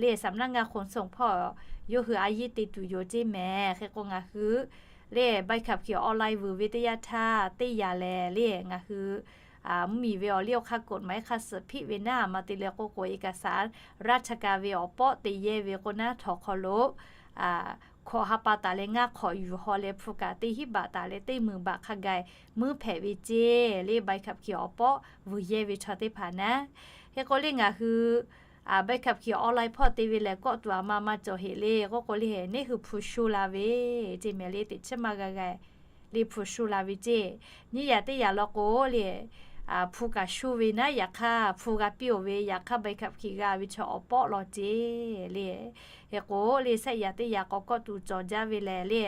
le, สำนักงานขนส่ง hpawˇ yawˇ hui a yiˉ te tuˬ yoˬ ceˇ mehˍ. Hk'e k'o ngaˬ hui le ใบขับขี่ online vuiˬ ve teˇ yanˇ htaˇ teˇ yanˇ lehˬ le, ngaˬ hui mvuhˇmiˬ ve awˬ liˇ awˬ hk'aˇ กฎหมาย hk'a suhˍ hpiˆ ve naˉ, maˇ te leh k'oˆ k'o เอกสารราชการ ve awˬ pawˆ te yehˇ ve k'o naˉ, htawnˍ hk'aw lo hkawꞈ ha pa taˍ leh ngaˇ hk'awꞈ yuˬ haw leh hpu kaꞈ teˇ hinˉ baꞈ taˍ leh teˇ meunˍ baꞈ hk'a gaˬ muiˉ hpehꞈ ve ceˇ le, ใบขับขี่ awˬ pawˆ vuiˬ yehˇ ve chaw teˇ hpaˍ naˉ. Hk'e k'o le ngaˬ hui ใบขับขี่ online hpawˇ te ve lehˬ, kawˆ tuˬ a ma maˇ cawˬ heˆ le k'oˆ k'o le, neˉ hui hpu shu la ve ceˇ mehˍ le, teꞈ chiˉ maˇ g'a g'a le hpu shu la ve ceˇ. Nyiˇ yaꞈ teˇ yaꞈ law k'o le, hpu kaꞈ shu ve naˉ, yaꞈ hk'aˇ hpu g'a piˇ-oˬ ve, yaꞈ hk'aˇ ใบขับขี่ g'a ve chaw awˬ pawˆ law ceˇ le. Hk'e k'o le, shehˆ yaꞈ teˇ yaꞈ k'awꞈ kawˆ tuˬ cawˬ jaˇ ve lehˬ le,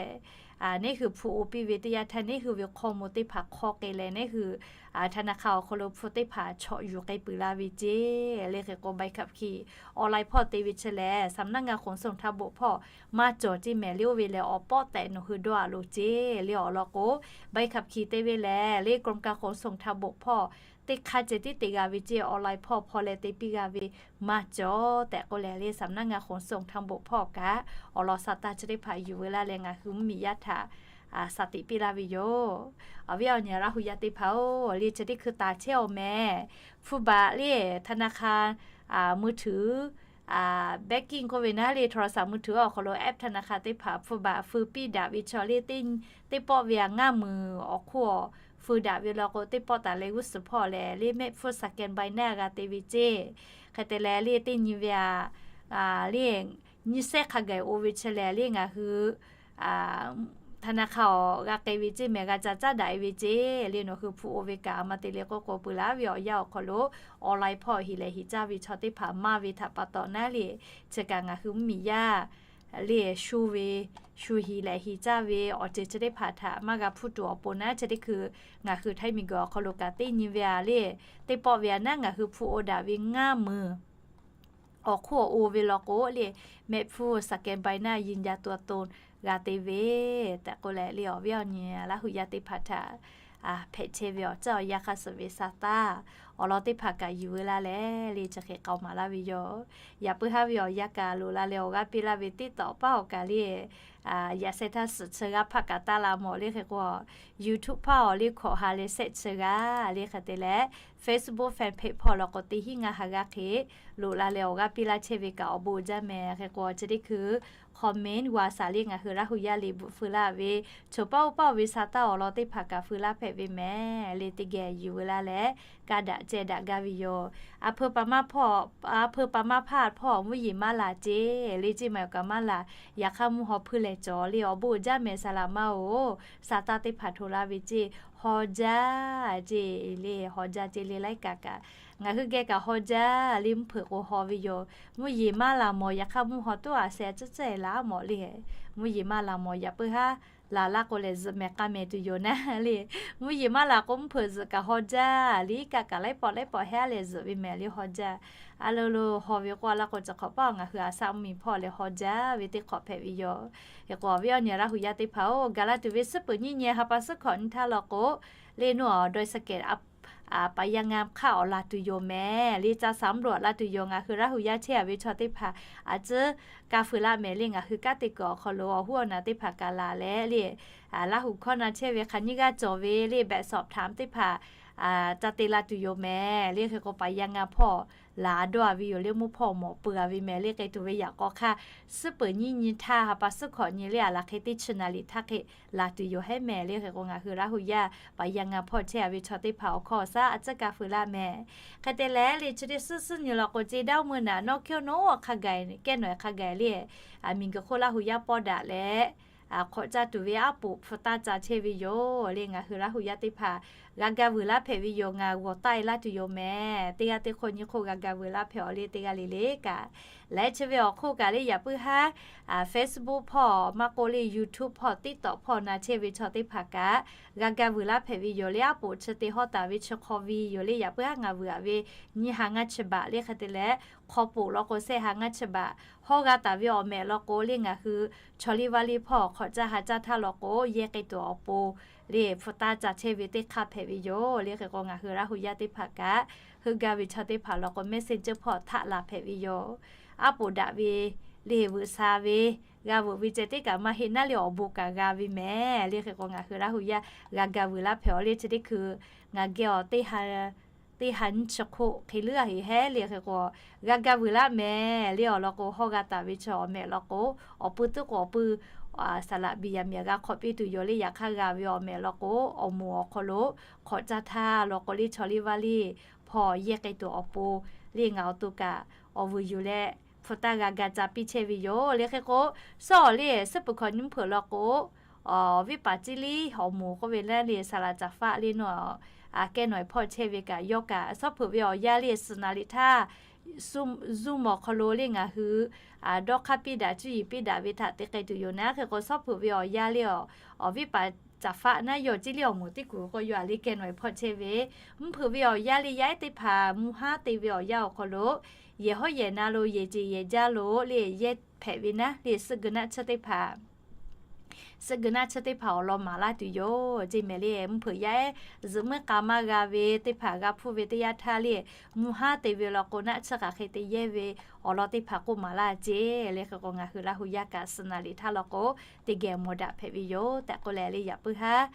neˉ hui hpu oˇ piˇ ve teˇ yanˇ htaˇ neˉ hui ve hkawˇ mawˬ teˇ hpaˍ hk'aw k'ai leh, neˉ hui ธนาคาร awˬ hk'aw lo hpu teˇ hpaˍ chawꞈ yuˬ k'ai peuˬ la ve ceˇ le. Hk'e k'o ใบขับขี่ online hpawˇ te ve chi lehˬ, สำนักงานขนส่งทางบก hpawˇ maˇ cawˬ ceˇ mehˍ le. Oˇ ve lehˬ awˬ pawˆ tehꞈ nawˬ hui dawˇ-a loˬ ceˇ le. Awˬ lawn k'o ใบขับขี่ te ve lehˬ le, กรมการขนส่งทางบก hpawˇ teˇ hk'aˇ ceh tiˉ te g'a ve ceˇ, online hpawˇ hpawˇ leh te piˇ g'a ve maˇ cawˬ tehꞈ k'oˆ leh le, สำนักงานขนส่งทางบก hpawˇ kaꞈ awˬ lawn saˍ taˇ chi teˇ hpaˍ yuˬ veu laˇ leh ngaˬ hui mvuhˇmiˬ yaˇ htaꞈ shaˍ tiꞈ piˇ laˇ ve yoˬ. Awˬ viˉ awˬ nyi Laˇ hu yaˇ teˇ hpaˍ-oˬ, le chi teˇ hkui taˍ chehˇ-oˬ mehˍ. Hpu baꞈ le ธนาคาร มือถือ banking k'oˆ ve naˉ le, โทรศัพท์มือถือ awˬ hk'aw lo app ธนาคาร teˇ hpaˍ hpu baꞈ feu piˇ daꞈ ve chaw le, teˇ pawˆ ve aꞈ ngaˇ meunˍ awˬ hk'oˆ awˬ feu daꞈ ve law k'o, teˇ pawˆ taˍ leh g'uˇ suhˍ hpawˇ lehˬ le, mehˆ hpfuhˇ สแกนใบหน้า g'a te ve ceˇ. Hk'e te leh le, teˇ nyi ve aꞈ le, nyi sehˉ hk'a gaˬ-e oˇ ve chi lehˬ le, ngaˬ hui ธนาคาร awˬ g'a k'ai ve ceˇ mehˍ, g'a ca caˉ daꞈ-e ve ceˇ le. Nawˬ hui hpu oˇ ve kaꞈ maˇ te leh k'oˆ k'o, peuˬ laˇ ve awˬ yanˇ awˬ hk'aw lo online hpawˇ heˍ lehˬ heˍ caˇ ve chaw teˇ hpaˍ maˇ ve htaꞈ pa taw naˉ le, chi kaꞈ ngaˬ hui mvuhˇmiˬ yaˇ le shu ve, shu heˍ lehˬ heˍ caˇ ve awˬ ceuˬ chi teˇ hpaˍ htaꞈ maˇ g'a hpuˇ tuˬ awˬ pon naˉ, chi teˇ hkui ngaˬ hui Htaiˇ miˬguiˬ awˬ hk'aw lo kaꞈ teˇ nyi ve aꞈ le, teˇ pawˆ ve aꞈ naˉ ngaˬ hui hpu oˇ daꞈ ve ngaˇ meunˍ awˬ hk'oˆ awˬ oˇ ve law k'o le, mehˆ hpfuhˇ สแกนใบหน้า ยืนยันตัวตน g'a te ve tehꞈ k'oˆ leh le, awˬ viˉ awˬ nyi Laˇ hu yaˇ teˇ hpaˍ htaꞈ hpehꞈ chehˇ ve awˬ ceuˬ awˬ yanˇ hk'a suhˍ ve saˍ taˇ awˬ lawn teˇ hpaˍ kaꞈ yuˬ veu laˇ leh le, chi hk'e k'aoˍ maˍ laˇ ve yoˬ. Yaꞈ puiˉ haˉ ve awˬ yanˇ kaꞈ loꞈ la leh awˬ g'aˇ piˇ laˇ ve TikTok paˉ awˬ kaꞈ le, yaꞈ sheh htaˇ suhˍ chi g'aˇ hpaˆ kaꞈ taˇ la mawˬ le. Hk'e k'o YouTube paˉ awˬ le hkawꞈ ha leh shehˆ chi g'aˇ le, hk'e te leh Facebook fan page hpawˇ law k'o teˇ hinˉ ngaˇ ha g'aˇ hk'e loꞈ la leh awˬ g'aˇ piˇ laˇ chehˇ ve kaꞈ awˬ bon jaˇ mehˍ. Hk'e k'o chi teˇ hkui comment g'a shaˍ le, ngaˬ hui Laˇ hu yaˇ le bvuhꞈ feu laˇ ve, choˬ paˉ oˇ paˉ oˬ ve saˍ taˇ awˬ lawn teˇ hpaˍ kaꞈ feu laˇ hpehꞈ ve mehˍ le, teˇ geh yuˬ veu laˇ leh kaˇ daꞈ ceh daꞈ gaˇ ve yoˬ. A, a hpeu pa maˇ hpaˇ hpawˇ mvuhˇ yeˬ maˇ laˬ ceˇ le, ceˇ maˬ awˬ kaꞈ maˇ laˬ. Yaꞈ hk'aˇ mvuhˇ haw hpuiˇ lehˬ cawˬ le, awˬ bon jaˇ mehˍ saˍ laꞈ ma-oˬ. Saˍ taˇ teˇ hpaˍ htoꞈ laˇ ve ceˇ, haw jaˇ ceˇ le, haw jaˇ ceˇ le laiˉ kaꞈ kaꞈ, ngaˬ hui geh kaꞈ haw jaˇ le, mvuhˇ hpeuꞈ k'o haw ve yoˬ. Mvuhˇ yeˬ maˇ laˬ mawˬ, yaꞈ hk'aˇ mvuhˇ haw tuˉ a sheh a tcuhˉ tcuhˉ-e laˬ mawˬ le. Mvuhˇ yeˬ maˇ laˬ mawˬ, yaꞈ puiˉ haˉ laˬ laˇ k'o lehˬ zuhꞈ mehˍ k'a mehˍ tuˬ yoˬ naˉ le. Mvuhˇ yeˬ maˇ laˬ k'o mvuhˇ hpeuꞈ zuhꞈ kaꞈ haw jaˇ le, kaˆ kaꞈ laiˉ pawˆ laiˉ pawˆ heˉ a leh zuhꞈ ve mehˍ le, haw jaˇ. A lo lo haw ve k'oˆ a laˇ k'o, chi hk'awꞈ paˉ ngaˬ hui a shaꞈ mvuhˇmiˬ hpawˇ lehˬ haw jaˇ ve teˇ hk'awꞈ hpehꞈ ve yoˬ. Hk'e k'o awˬ viˉ awˬ nyi Laˇ hu yaˇ teˇ hpaˍ-oˬ, gaˬ la tuˬ ve suhˉ peuˍ nyiˇ nyi ha pa suhˉ hkawꞈ nyi htaˇ law k'o, le nuˇ awˬ dawˇ shaˍ kehˍ a paˍ yaˇ ngaˇ hk'aˇ awˬ laˬ tuˬ yoˬ mehˍ le, ca saˍ mvuhˇ loꞈ laˇ tuˬ yoˬ. Ngaˬ hui Laˇ hu yaˇ chehˇ a ve chaw teˇ hpaˍ a tcuhˉ kaˇ feu laˇ mehˍ le, ngaˬ hui kanˉ te kuiˬ awˬ hk'aw lo awˬ huˉ awˬ naˍ teˇ hpaˍ kaꞈ laˬ leh le, Laˇ hu hkawˇ na chehˇ ve hk'aˬ nyiˇ g'aˇ cawˬ ve le, แบบสอบถาม teˇ hpaˍ ca te la tuˬ yoˬ mehˍ le. Hk'e k'o, paˍ yaˇ ngaˇ hpawˇ laˬ dawˇ a ve yoˬ le, mvuhˇ hpawˇ mawˬ peuˬ a ve mehˍ le. Hk'e tuˬ ve yaꞈ k'aw hk'aˇ, suhˉ peuˬ nyiˇ nyi htaˇ ha pa suhˉ hkawꞈ nyi le, a laˬ hk'e teˇ chi naˍ riˍ htaˇ hk'e laˬ tuˬ yoˬ hehˉ mehˍ le. Hk'e k'o, ngaˬ hui Laˇ hu yaˇ paˍ yaˇ ngaˇ hpawˇ chehˇ a ve chaw teˇ hpaˍ awˬ hkawˇ awˬ suhˉ a ciˉ kaˇ feu laˇ mehˍ. Hk'e te leh, le chi teˇ suhˉ suhˉ nyi law k'o, ce daˇ meuˇ naꞈ nawˉ hkiˉ nawˉ hk'a gaˬ kehˉ nawˬ hk'a gaˬ le, miˬguiˬ hk'oˆ Laˇ hu yaˇ pawˇ daꞈ leh, hk'awꞈ caˇ tuˬ ve aˉ poꞈ hpu taˇ ca chehˇ ve yoˬ le. Ngaˬ hui Laˇ hu yaˇ teˇ hpaˍ g'a ga vuiˬ laˇ hpehꞈ ve yoˬ. Ngaˬ g'awˬ taˆ e laˇ tuˬ yoˬ mehˍ. Teˇ g'aˇ teˇ hk'oˆ nyiˇ hk'oˆ g'a ga vuiˬ laˇ hpehꞈ awˬ le, teˇ g'aˇ le le kaꞈ. Leh chi ve awˬ hk'oˆ kaꞈ le, yaꞈ puiˉ haˉ Facebook hpawˇ maˇ k'oˆ le, YouTube hpawˇ, TikTok hpawˇ na chehˇ ve chaw teˇ hpaˍ kaꞈ g'a ga vuiˬ laˇ hpehꞈ ve yoˬ le. Aˉ poꞈ chi te hawˉ taˍ ve chi hk'aw vi yoˬ le. Yaꞈ puiˉ haˉ ngaˬ vuiˬ a ve nyiˇ ha ngaˇ chi baꞈ le. Hk'e te leh, hk'aw poꞈ law k'o, shehˆ ha ngaˇ chi baꞈ hawˉ g'a taˍ ve awˬ mehˍ law k'o le, ngaˬ hui chaw liˇ vaˇ liˇ hpawˇ hk'awꞈ caˇ ha caˇ htaˇ law k'o, yehˇ k'ai tuˬ awˬ pon le hpu taˇ ca chehˇ ve teˇ hk'aˇ hpehꞈ ve yoˬ le. Hk'e k'o, ngaˬ hui Laˇ hu yaˇ teˇ hpaˍ kaꞈ heuˆ gaˇ ve chaw teˇ hpaˍ law k'o, Messenger hpawˇ htaˆ laˬ hpehꞈ ve yoˬ. Aˉ poꞈ daꞈ ve le, veuꞈ sha ve, g'a veuꞈ ve ceh teˇ kaꞈ maˇ heˆ naˉ le, awˬ bon kaꞈ g'a ve mehˍ le. Hk'e k'o, ngaˬ hui Laˇ hu yaˇ g'a ga vuiˬ laˇ hpehꞈ awˬ le. Chi teˇ hkui ngaˬ geh awˬ teˇ ha nyiˇ chi hk'oˆ hk'e leuˉ a heˆ hehˉ le. Hk'e k'o, g'a ga vuiˬ laˇ mehˍ le. Awˬ lawn k'o, hawˉ g'a taˍ ve chi awˬ mehˍ law k'o, awˬ pui tuˉ k'o awˬ pui saˍ laꞈ biˬ yaꞈ miˬ g'a hk'awꞈ piˇ tuˬ yoˬ le. Yaꞈ hk'aˇ g'a ve awˬ mehˍ law k'o, awˬ moˍ awˬ hk'aw lo hk'awꞈ caˇ htaˇ law k'o le, chaw liˇ vaˇ liˇ hpawˇ yehˇ k'ai tuˬ awˬ pon le, ngaˬ awˬ to kaꞈ awˬ vuiˬ yuˬ leh hpu taˇ g'a ga ca piˇ chehˇ ve yoˬ le. Hk'e k'o, suhˉ awˬ le, suhˉ peuˬ hkawꞈ nyi hpeuꞈ law k'o, awˬ viˉ paˍ ciˇ liˇ awˬ moˍ k'oˆ ve le, saˍ laꞈ caˍ faˆ le nawˬ, kehˉ nawˬ hpawˇ chehˇ ve kaꞈ yawˇ kaꞈ suhˉ hpeuꞈ ve awˬ yanˇ le, suhˍ naˍ liꞈ htaˇ Zoom awˬ hk'aw lo le ngaˬ hui dawˇ hk'aˇ piˇ daꞈ, cuˇ yiˍ piˇ daꞈ ve htaꞈ te k'ai tuˬ yoˬ naˉ. Hk'e k'o, suhˉ hpeuꞈ ve awˬ yanˇ le, awˬ viˉ paˍ caˍ faˆ naˉ yawˇ ciˇ liˇ awˬ moˍ teˇ kuˬ k'o, yawˇ a le kehˉ nawˬ hpawˇ chehˇ ve, mvuhˇ hpeuꞈ ve awˬ yanˇ le, yaˇ ehˉ teˇ hpaˍ mvuhˇ haˉ te ve awˬ yanˇ awˬ hk'aw lo, yehˬ hawˉ yehˬ na lo yehˬ ceˬ yehˬ jaˇ lo le yehˇ hpehꞈ ve naˉ le, suhˆ geu naˆ tsuhˇ teˇ hpaˍ suhˆ geu naˆ tsuhˇ teˇ hpaˍ awˬ lawn maˍ laˇ tuˬ yoˬ ceˇ mehˍ le. Mvuhˇ hpeuꞈ yaˇ ehˉ zuhꞈ muiˉ k'a maˇ g'a ve teˇ hpaˍ g'a hpuˇ ve teˇ yanˇ htaˇ le, mvuhˇ haˉ te ve law k'o, naˆ tsuhˇ hk'aˬ hk'e te yehˇ ve awˬ lawn teˇ hpaˍ k'oˆ maˍ laˇ ceˇ le. Hk'e k'o, ngaˬ hui Laˇ hu yaˇ kaꞈ suhˍ naˍ liꞈ htaˇ law k'o, teˇ geh mawˬ daꞈ hpehꞈ ve yoˬ tehꞈ k'oˆ leh le, yaꞈ puiˉ haˉ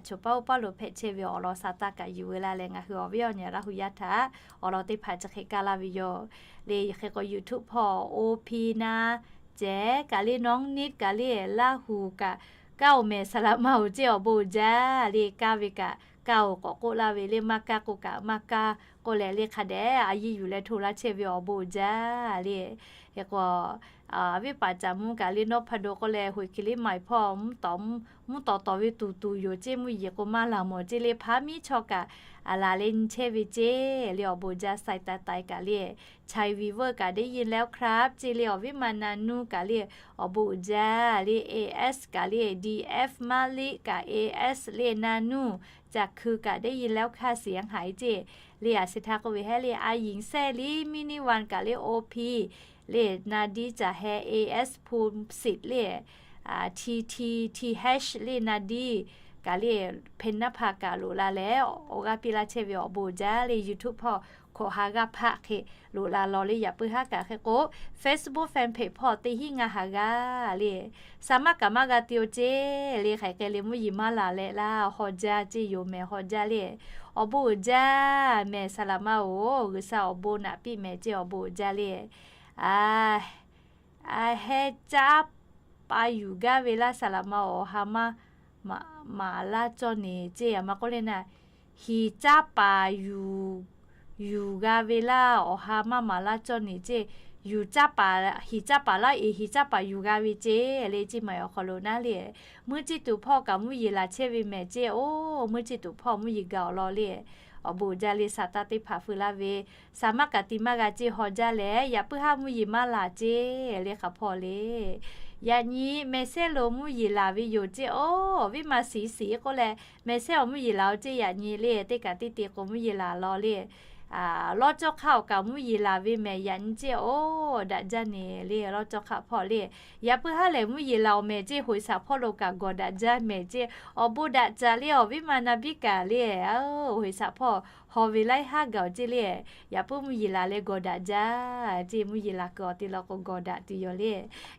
choˬ paˉ oˇ paˉ lo hpehꞈ chehˇ ve awˬ lawn sa taˇ kaꞈ yuˬ veu laˇ leh, ngaˬ hui awˬ viˉ awˬ nyi Laˇ hu yaˇ htaꞈ awˬ lawn teˇ hpaˍ chi hk'e kaˇ laˇ ve yoˬ le. Hk'e k'o, YouTube hpawˇ O P na ceh kaꞈ le, nawˉ niˆ kaꞈ le, Laˇ hu kaꞈ kaˇ oˬ mehˍ, saˍ laꞈ ma oˬ ceˇ awˬ bon uiˍ jaˇ le. Kaˇ ve kaꞈ kaˇ oˬ k'awꞈ k'oˆ laˇ ve le, maˇ kaˇ k'o kaꞈ maˇ kaˇ k'oˆ leh le, hk'a dehꞈ a yiˇ yuˬ leh hto laˇ chehˇ ve awˬ bon uiˍ jaˇ le. Hk'e k'o, viˉ paˍ caˍ mvuh kaꞈ le, nawˉ hpa do k'oˆ leh, hoꞈ hkiˬ liˇ maiˍ hpawˇ mvuhˇ tawˍ tawˍ ve tuˬ tuˬ yoˬ ceˇ, mvuhˇ yeˬ k'o maˇ laˬ mawˬ ceˇ le, hpaˇ miˉ chaw kaꞈ a laˬ leh nyi chehˇ ve ceˇ le, awˬ bon uiˍ jaˇ. Sai tai tai kaꞈ le, Chai Weaver kaꞈ ได้ยินแล้วครับ ceˇ le, awˬ viˉ ma na nuˇ kaꞈ le, awˬ bon uiˍ jaˇ le. A S kaꞈ le, D F maˇ liˆ kaꞈ A S le, na nuˇ, Caˬ hkui kaꞈ ได้ยินแล้วค่ะ เสียงหาย ceˇ le, a se htaˇ k'oˆ ve hehˉ le, a yinˍ sehˇ liˇ miˇ niˇ wan kaꞈ le, O P le, na diˉ caˬ heh, A S hpu siˍ le, T T T H le, na diˉ kaꞈ le, hpeꞈ naˉ hpa kaꞈ loꞈ la leh awˬ g'aˇ piˇ laˇ chehˇ ve awˬ bon uiˍ jaˇ le. YouTube hpawˇ hkawꞈ ha g'aˇ hpaˆ hk'e loꞈ la law le, yaꞈ puiˉ haˉ kaꞈ. Hk'e k'o, Facebook fan page hpawˇ teˇ hinˉ ngaˇ ha g'aˇ le, saˍ maˇ kaꞈ maˇ g'a te oˬ ceˇ le, hk'aˬ hk'e le mvuhˇ yeˬ maˇ laˬ leh laˇ, haw jaˇ ceˇ yoˬ mehˍ, haw jaˇ le. Awˬ bon uiˍ jaˇ mehˍ, saˍ laꞈ ma oˬ, G'uiˬsha awˬ bon naꞈ piˇ mehˍ ceˇ, awˬ bon uiˍ jaˇ le. A, a heh caˉ pa yuˬ gaˇ ve laˇ, saˍ laꞈ ma awˬ ha maˇ maˍ laˇ cawˇ neˬ ceˇ, a ma k'oˆ le naˉ, hiˍ caˉ paˍ yuˬ, yuˬ g'a ve laˇ, awˬ ha maˇ maˍ laˇ cawˇ neˬ ceˇ, yuˬ caˉ paˍ, hiˍ caˉ paˍ laˇ, eˬ hiˍ caˉ paˍ yuˬ g'a ve ceˇ le, ceˇ maˬ awˬ hk'aw lo naˉ le. Meuˇ ciˇ tuˬ hpawˇ kaꞈ mvuhˇ yeˬ laˬ chehˇ ve mehˍ ceˇ, oˬ, meuˇ ciˇ tuˬ hpawˇ mvuhˇ yeˬ gaˬ awˬ lawn le. Awˬ bon uiˍ jaˇ le, saˍ taˇ teˇ hpaˍ feu laˇ ve, saˍ maˇ kaꞈ ti maˇ g'a ceˇ, haw jaˇ leh, yaꞈ puiˉ haˉ mvuhˇ yeˬ maˇ laˬ ceˇ le, hk'aˬ hpawˇ le. Yaꞈ nyi mehˍ sehˉ lo mvuhˇ yeˬ laˬ ve yoˬ ceˇ, oˬ, awˬ viˉ ma siˍ siˍ k'oˆ leh, mehˍ sehˉ awˬ mvuhˇ yeˬ laˬ oˬ ceˇ, yaꞈ nyi le, teˇ kaꞈ teˇ te k'o mvuhˇ yeˬ laˬ law le. Lawˇ cawˇ hk'aˇ awˬ kaꞈ mvuhˇ yeˬ laˬ ve mehˍ yaꞈ nyi ceˇ. Oˇ, daꞈ jaˇ neˬ le, lawˇ cawˇ hk'aˇ hpawˇ le. Yaꞈ puiˉ haˉ lehˬ mvuhˇ yeˬ laˬ awˬ mehˍ ceˇ, hoꞈ e shaˍ hpawˇ lo kaꞈ gawˬ daꞈ jaˇ mehˍ ceˇ. Awˬ bon daꞈ caˍ le, awˬ viˉ ma na biˉ kaꞈ le, hoꞈ e shaˍ hpawˇ haw ve laiˉ haˉ gaˬ awˬ ceˇ le. Yaꞈ puiˉ mvuhˇ yeˬ laˬ leh gawˬ daꞈ jaˇ ceˇ, mvuhˇ yeˬ laˬ kuiˬ awˬ ti law k'o gawˬ daꞈ tuˬ yoˬ le.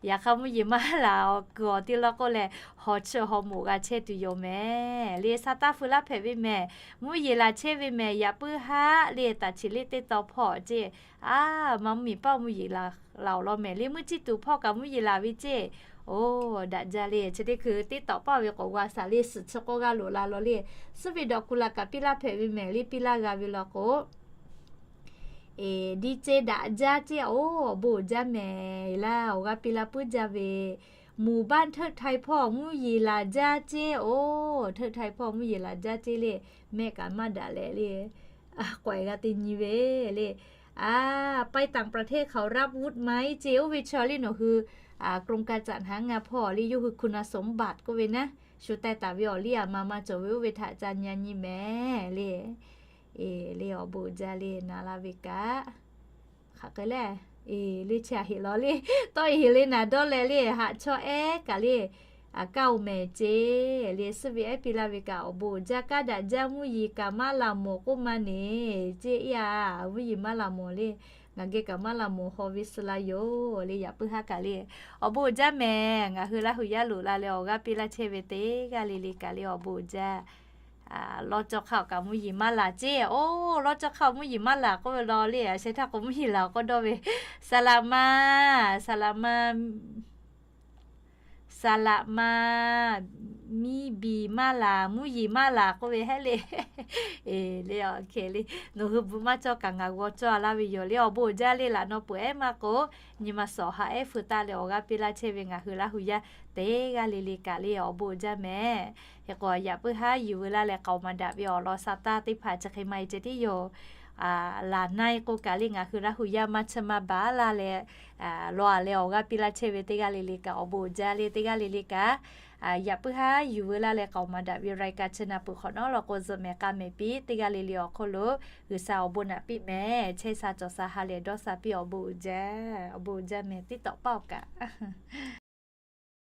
Yaꞈ hk'aˇ mvuhˇ yeˬ maˇ laˬ kuiˬ awˬ ti law k'o lehˬ, haw cheuˇ haw moˍ g'a chehˇ tuˬ yoˬ mehˍ le. Sa taˇ feu laˇ hpehꞈ ve mehˍ, mvuhˇ yeˬ laˬ chehˇ ve mehˍ, yaꞈ puiˉ haˉ le, taˍ cheˍ le teˇ taw hpawˇ ceˇ. A, maˇ mvuhˇ miˬ paˇ mvuhˇ yeˬ laˬ awˬ lawn mehˍ le, mvuhˇ ciˇ tuˬ hpawˇ kaꞈ mvuhˇ yeˬ laˬ ve ceˇ. Oˇ, daꞈ jaˇ le. Chi teˇ hkui teˇ tawꞈ paˇ ve k'awꞈ g'a shaˍ le, suhˍ chi k'oˆ g'a loꞈ la law le. Suhˉ ve dawꞈ kuˬ laˬ kaꞈ piˇ laˇ hpehꞈ ve mehˍ le, piˇ laˇ g'a ve law k'o, eˬ, di ce daꞈ jaˇ ceˇ. Oˇ, awˬ bon uiˍ jaˇ mehˍ laˇ, awˬ g'aˇ piˇ laˇ puiˉ jaˇ ve, หมู่บ้านเทิดไทย hpawˇ mvuhˇ yeˬ laˬ jaˇ ceˇ. Oˇ, เทิดไทย hpawˇ mvuhˇ yeˬ laˬ jaˇ ceˇ le, mehˆ kaꞈ maˇ daꞈ leh le, k'awehꞈ g'a te nyi ve le. A, ไปต่างประเทศเขารับวุฒิไหม ceˇ. Oˇ ve chi le nawˬ hui โครงการจัดหางาน hpawˇ le, yawˇ hui คุณสมบัติ k'oˆ ve naˉ, shu taiˍ taˍ ve awˬ liˇ a ma maˇ cawˬ ve, oˇ ve htaꞈ ca nyi nyi mehˍ le. Eˬ, le awˬ bon uiˍ jaˇ le, na laˇ ve kaꞈ hk'aˬ hk'e le. Eˬ, le chi a heꞈ law le, tawˇ heˍ le naˍ dawˇ leh le, haꞈ chawˇ ehˉ kaꞈ le, a, kaˇ oˬ mehˍ ceˇ le. Suhˉ ve ehˉ piˇ laˇ ve kaꞈ awˬ bon uiˍ jaˇ, kaˇ daꞈ jaˇ, mvuhˇ yeˬ kaꞈ maˇ laˬ mawˬ k'oˆ ma neˬ ceˇ. Iˉ a, mvuhˇ yeˬ maˇ laˬ mawˬ le, ngaˬ geh kaꞈ maˇ laˬ mawˬ haw ve suh la yoˬ le. Yaꞈ puiˉ haˉ kaꞈ le, awˬ bon uiˍ jaˇ mehˍ, ngaˬ hui Laˇ hu yaˇ loꞈ la leh awˬ g'aˇ piˇ laˇ chehˇ ve teˇ g'aˇ le le kaꞈ le awˬ bon uiˍ jaˇ. Lawˇ cawˇ hk'aˇ awˬ kaꞈ mvuhˇ yeˬ maˇ laˬ ceˇ. Oˇ, lawˇ cawˇ hk'aˇ mvuhˇ yeˬ maˇ laˬ k'oˆ ve law le, a sheh htaˇ k'o mvuhˇ yeˬ laˬ awˬ k'aw dawˇ ve, saˍ laꞈ ma, saˍ laꞈ ma, saˍ laꞈ ma, miˇ biˬ maˇ laˬ, mvuhˇ yeˬ maˇ laˬ k'oˆ ve hehˉ le. Eˬ, le awˬ hk'e le, nawˬ hui bvuhꞈ maˇ cawˇ kaꞈ ngaˬ g'aw cawˇ a laˇ ve yoˬ le. Awˬ bon uiˍ jaˇ le, laꞈ naw peuˬ ehˉ maˇ k'o, nyi ma sawˍ ha ehˉ feu taˇ leh awˬ g'aˇ piˇ laˇ chehˇ ve ngaˬ hui Laˇ hu yaˇ teˇ g'aˇ le le kaꞈ le awˬ bon uiˍ jaˇ mehˍ. Hk'e k'o yaꞈ puiˉ haˉ yuˬ veu laˇ leh k'aoˍ maˍ daꞈ ve awˬ lawn sa taˇ teˇ hpaˍ chi hk'e maˇ e ceh tiˉ yoˬ. Laˬ na e k'o kaꞈ le ngaˬ hui Laˇ hu yaˇ maˇ chehˇ maˇ baˬ laˇ leh, law a leh awˬ g'aˇ piˇ laˇ chehˇ ve teˇ g'aˇ le le kaꞈ awˬ bon uiˍ jaˇ le, teˇ g'aˇ le le kaꞈ yaꞈ puiˉ haˉ yuˬ veu laˇ leh k'aoˍ maˍ daꞈ ve รายการ chi na peuˬ hk'awꞈ nawˉ law k'o zuhꞈ mehˍ k'a mehˍ piˇ, teˇ g'aˇ le le awˬ hk'oˆ lo G'uiˬsha awˬ bon naꞈ piˇ mehˍ. Chehˇ sha cawˬ sha ha lehˬ dawˇ sha piˇ, awˬ bon uiˍ jaˇ, awˬ bon uiˍ jaˇ mehˍ, tiˉ tawꞈ paˇ awˬ kaꞈ